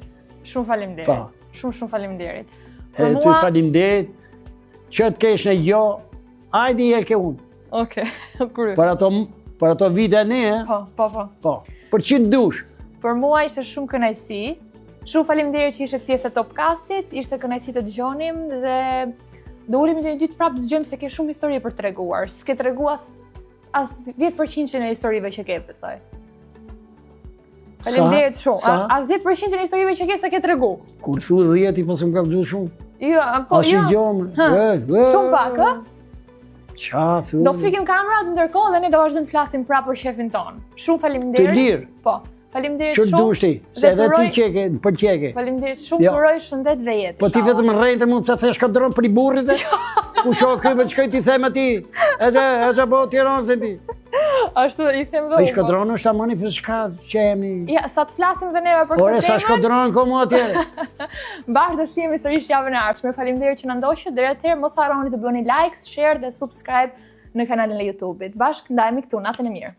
Shumë faleminderit. Pa. Shumë, shumë faleminderit. E ty faleminderit, që të kesh në jo, ajdi e ke unë. Okej, okay, Për ato, për ato vite ne, e? Po, po, po. Po, për që të dush. Për mua ishte shumë kënaqësi. Shumë faleminderit që ishe pjesë e Topcastit, ishte kënaqësi të dëgjonim dhe do ulemi një ditë prapë të dëgjojmë se ke shumë histori për të treguar. S'ke treguar as as 10% e historive që ke, besoj. Faleminderit shumë. Sa? As 10% e historive që ke s'e ke tregu. Kur thu 10 i po s'më ka vëzhguar shumë. Jo, po jo. Jo. Shumë pak, ë? Qa thu? Do fikim kamerat ndërkohë dhe ne do vazhdojmë të flasim prapë për qefin tonë. Shumë faleminderit. Të lirë. Po. Faleminderit shumë. Ç'të dush ti? Se edhe ti që ke, në përqeke. Faleminderit shumë, jo. uroj shëndet dhe jetë. Po ti vetëm rrejtë mund të thesh shkodron për i burrit e? Jo. Ku shoh ky po shkoj ti them atij? Edhe edhe po Tiranë se ti. Ashtu i them dhe unë. Po shkodron është amani për çka që jemi. Ja, sa të flasim dhe neve për këtë temë. Ore sa shkodron ko mua atje. Bashkë do shihemi sërish javën e ardhshme. Faleminderit që na ndoqët. Deri atëherë mos harroni të bëni like, share dhe subscribe në kanalin e YouTube-it. Bashkë ndajemi këtu natën e mirë.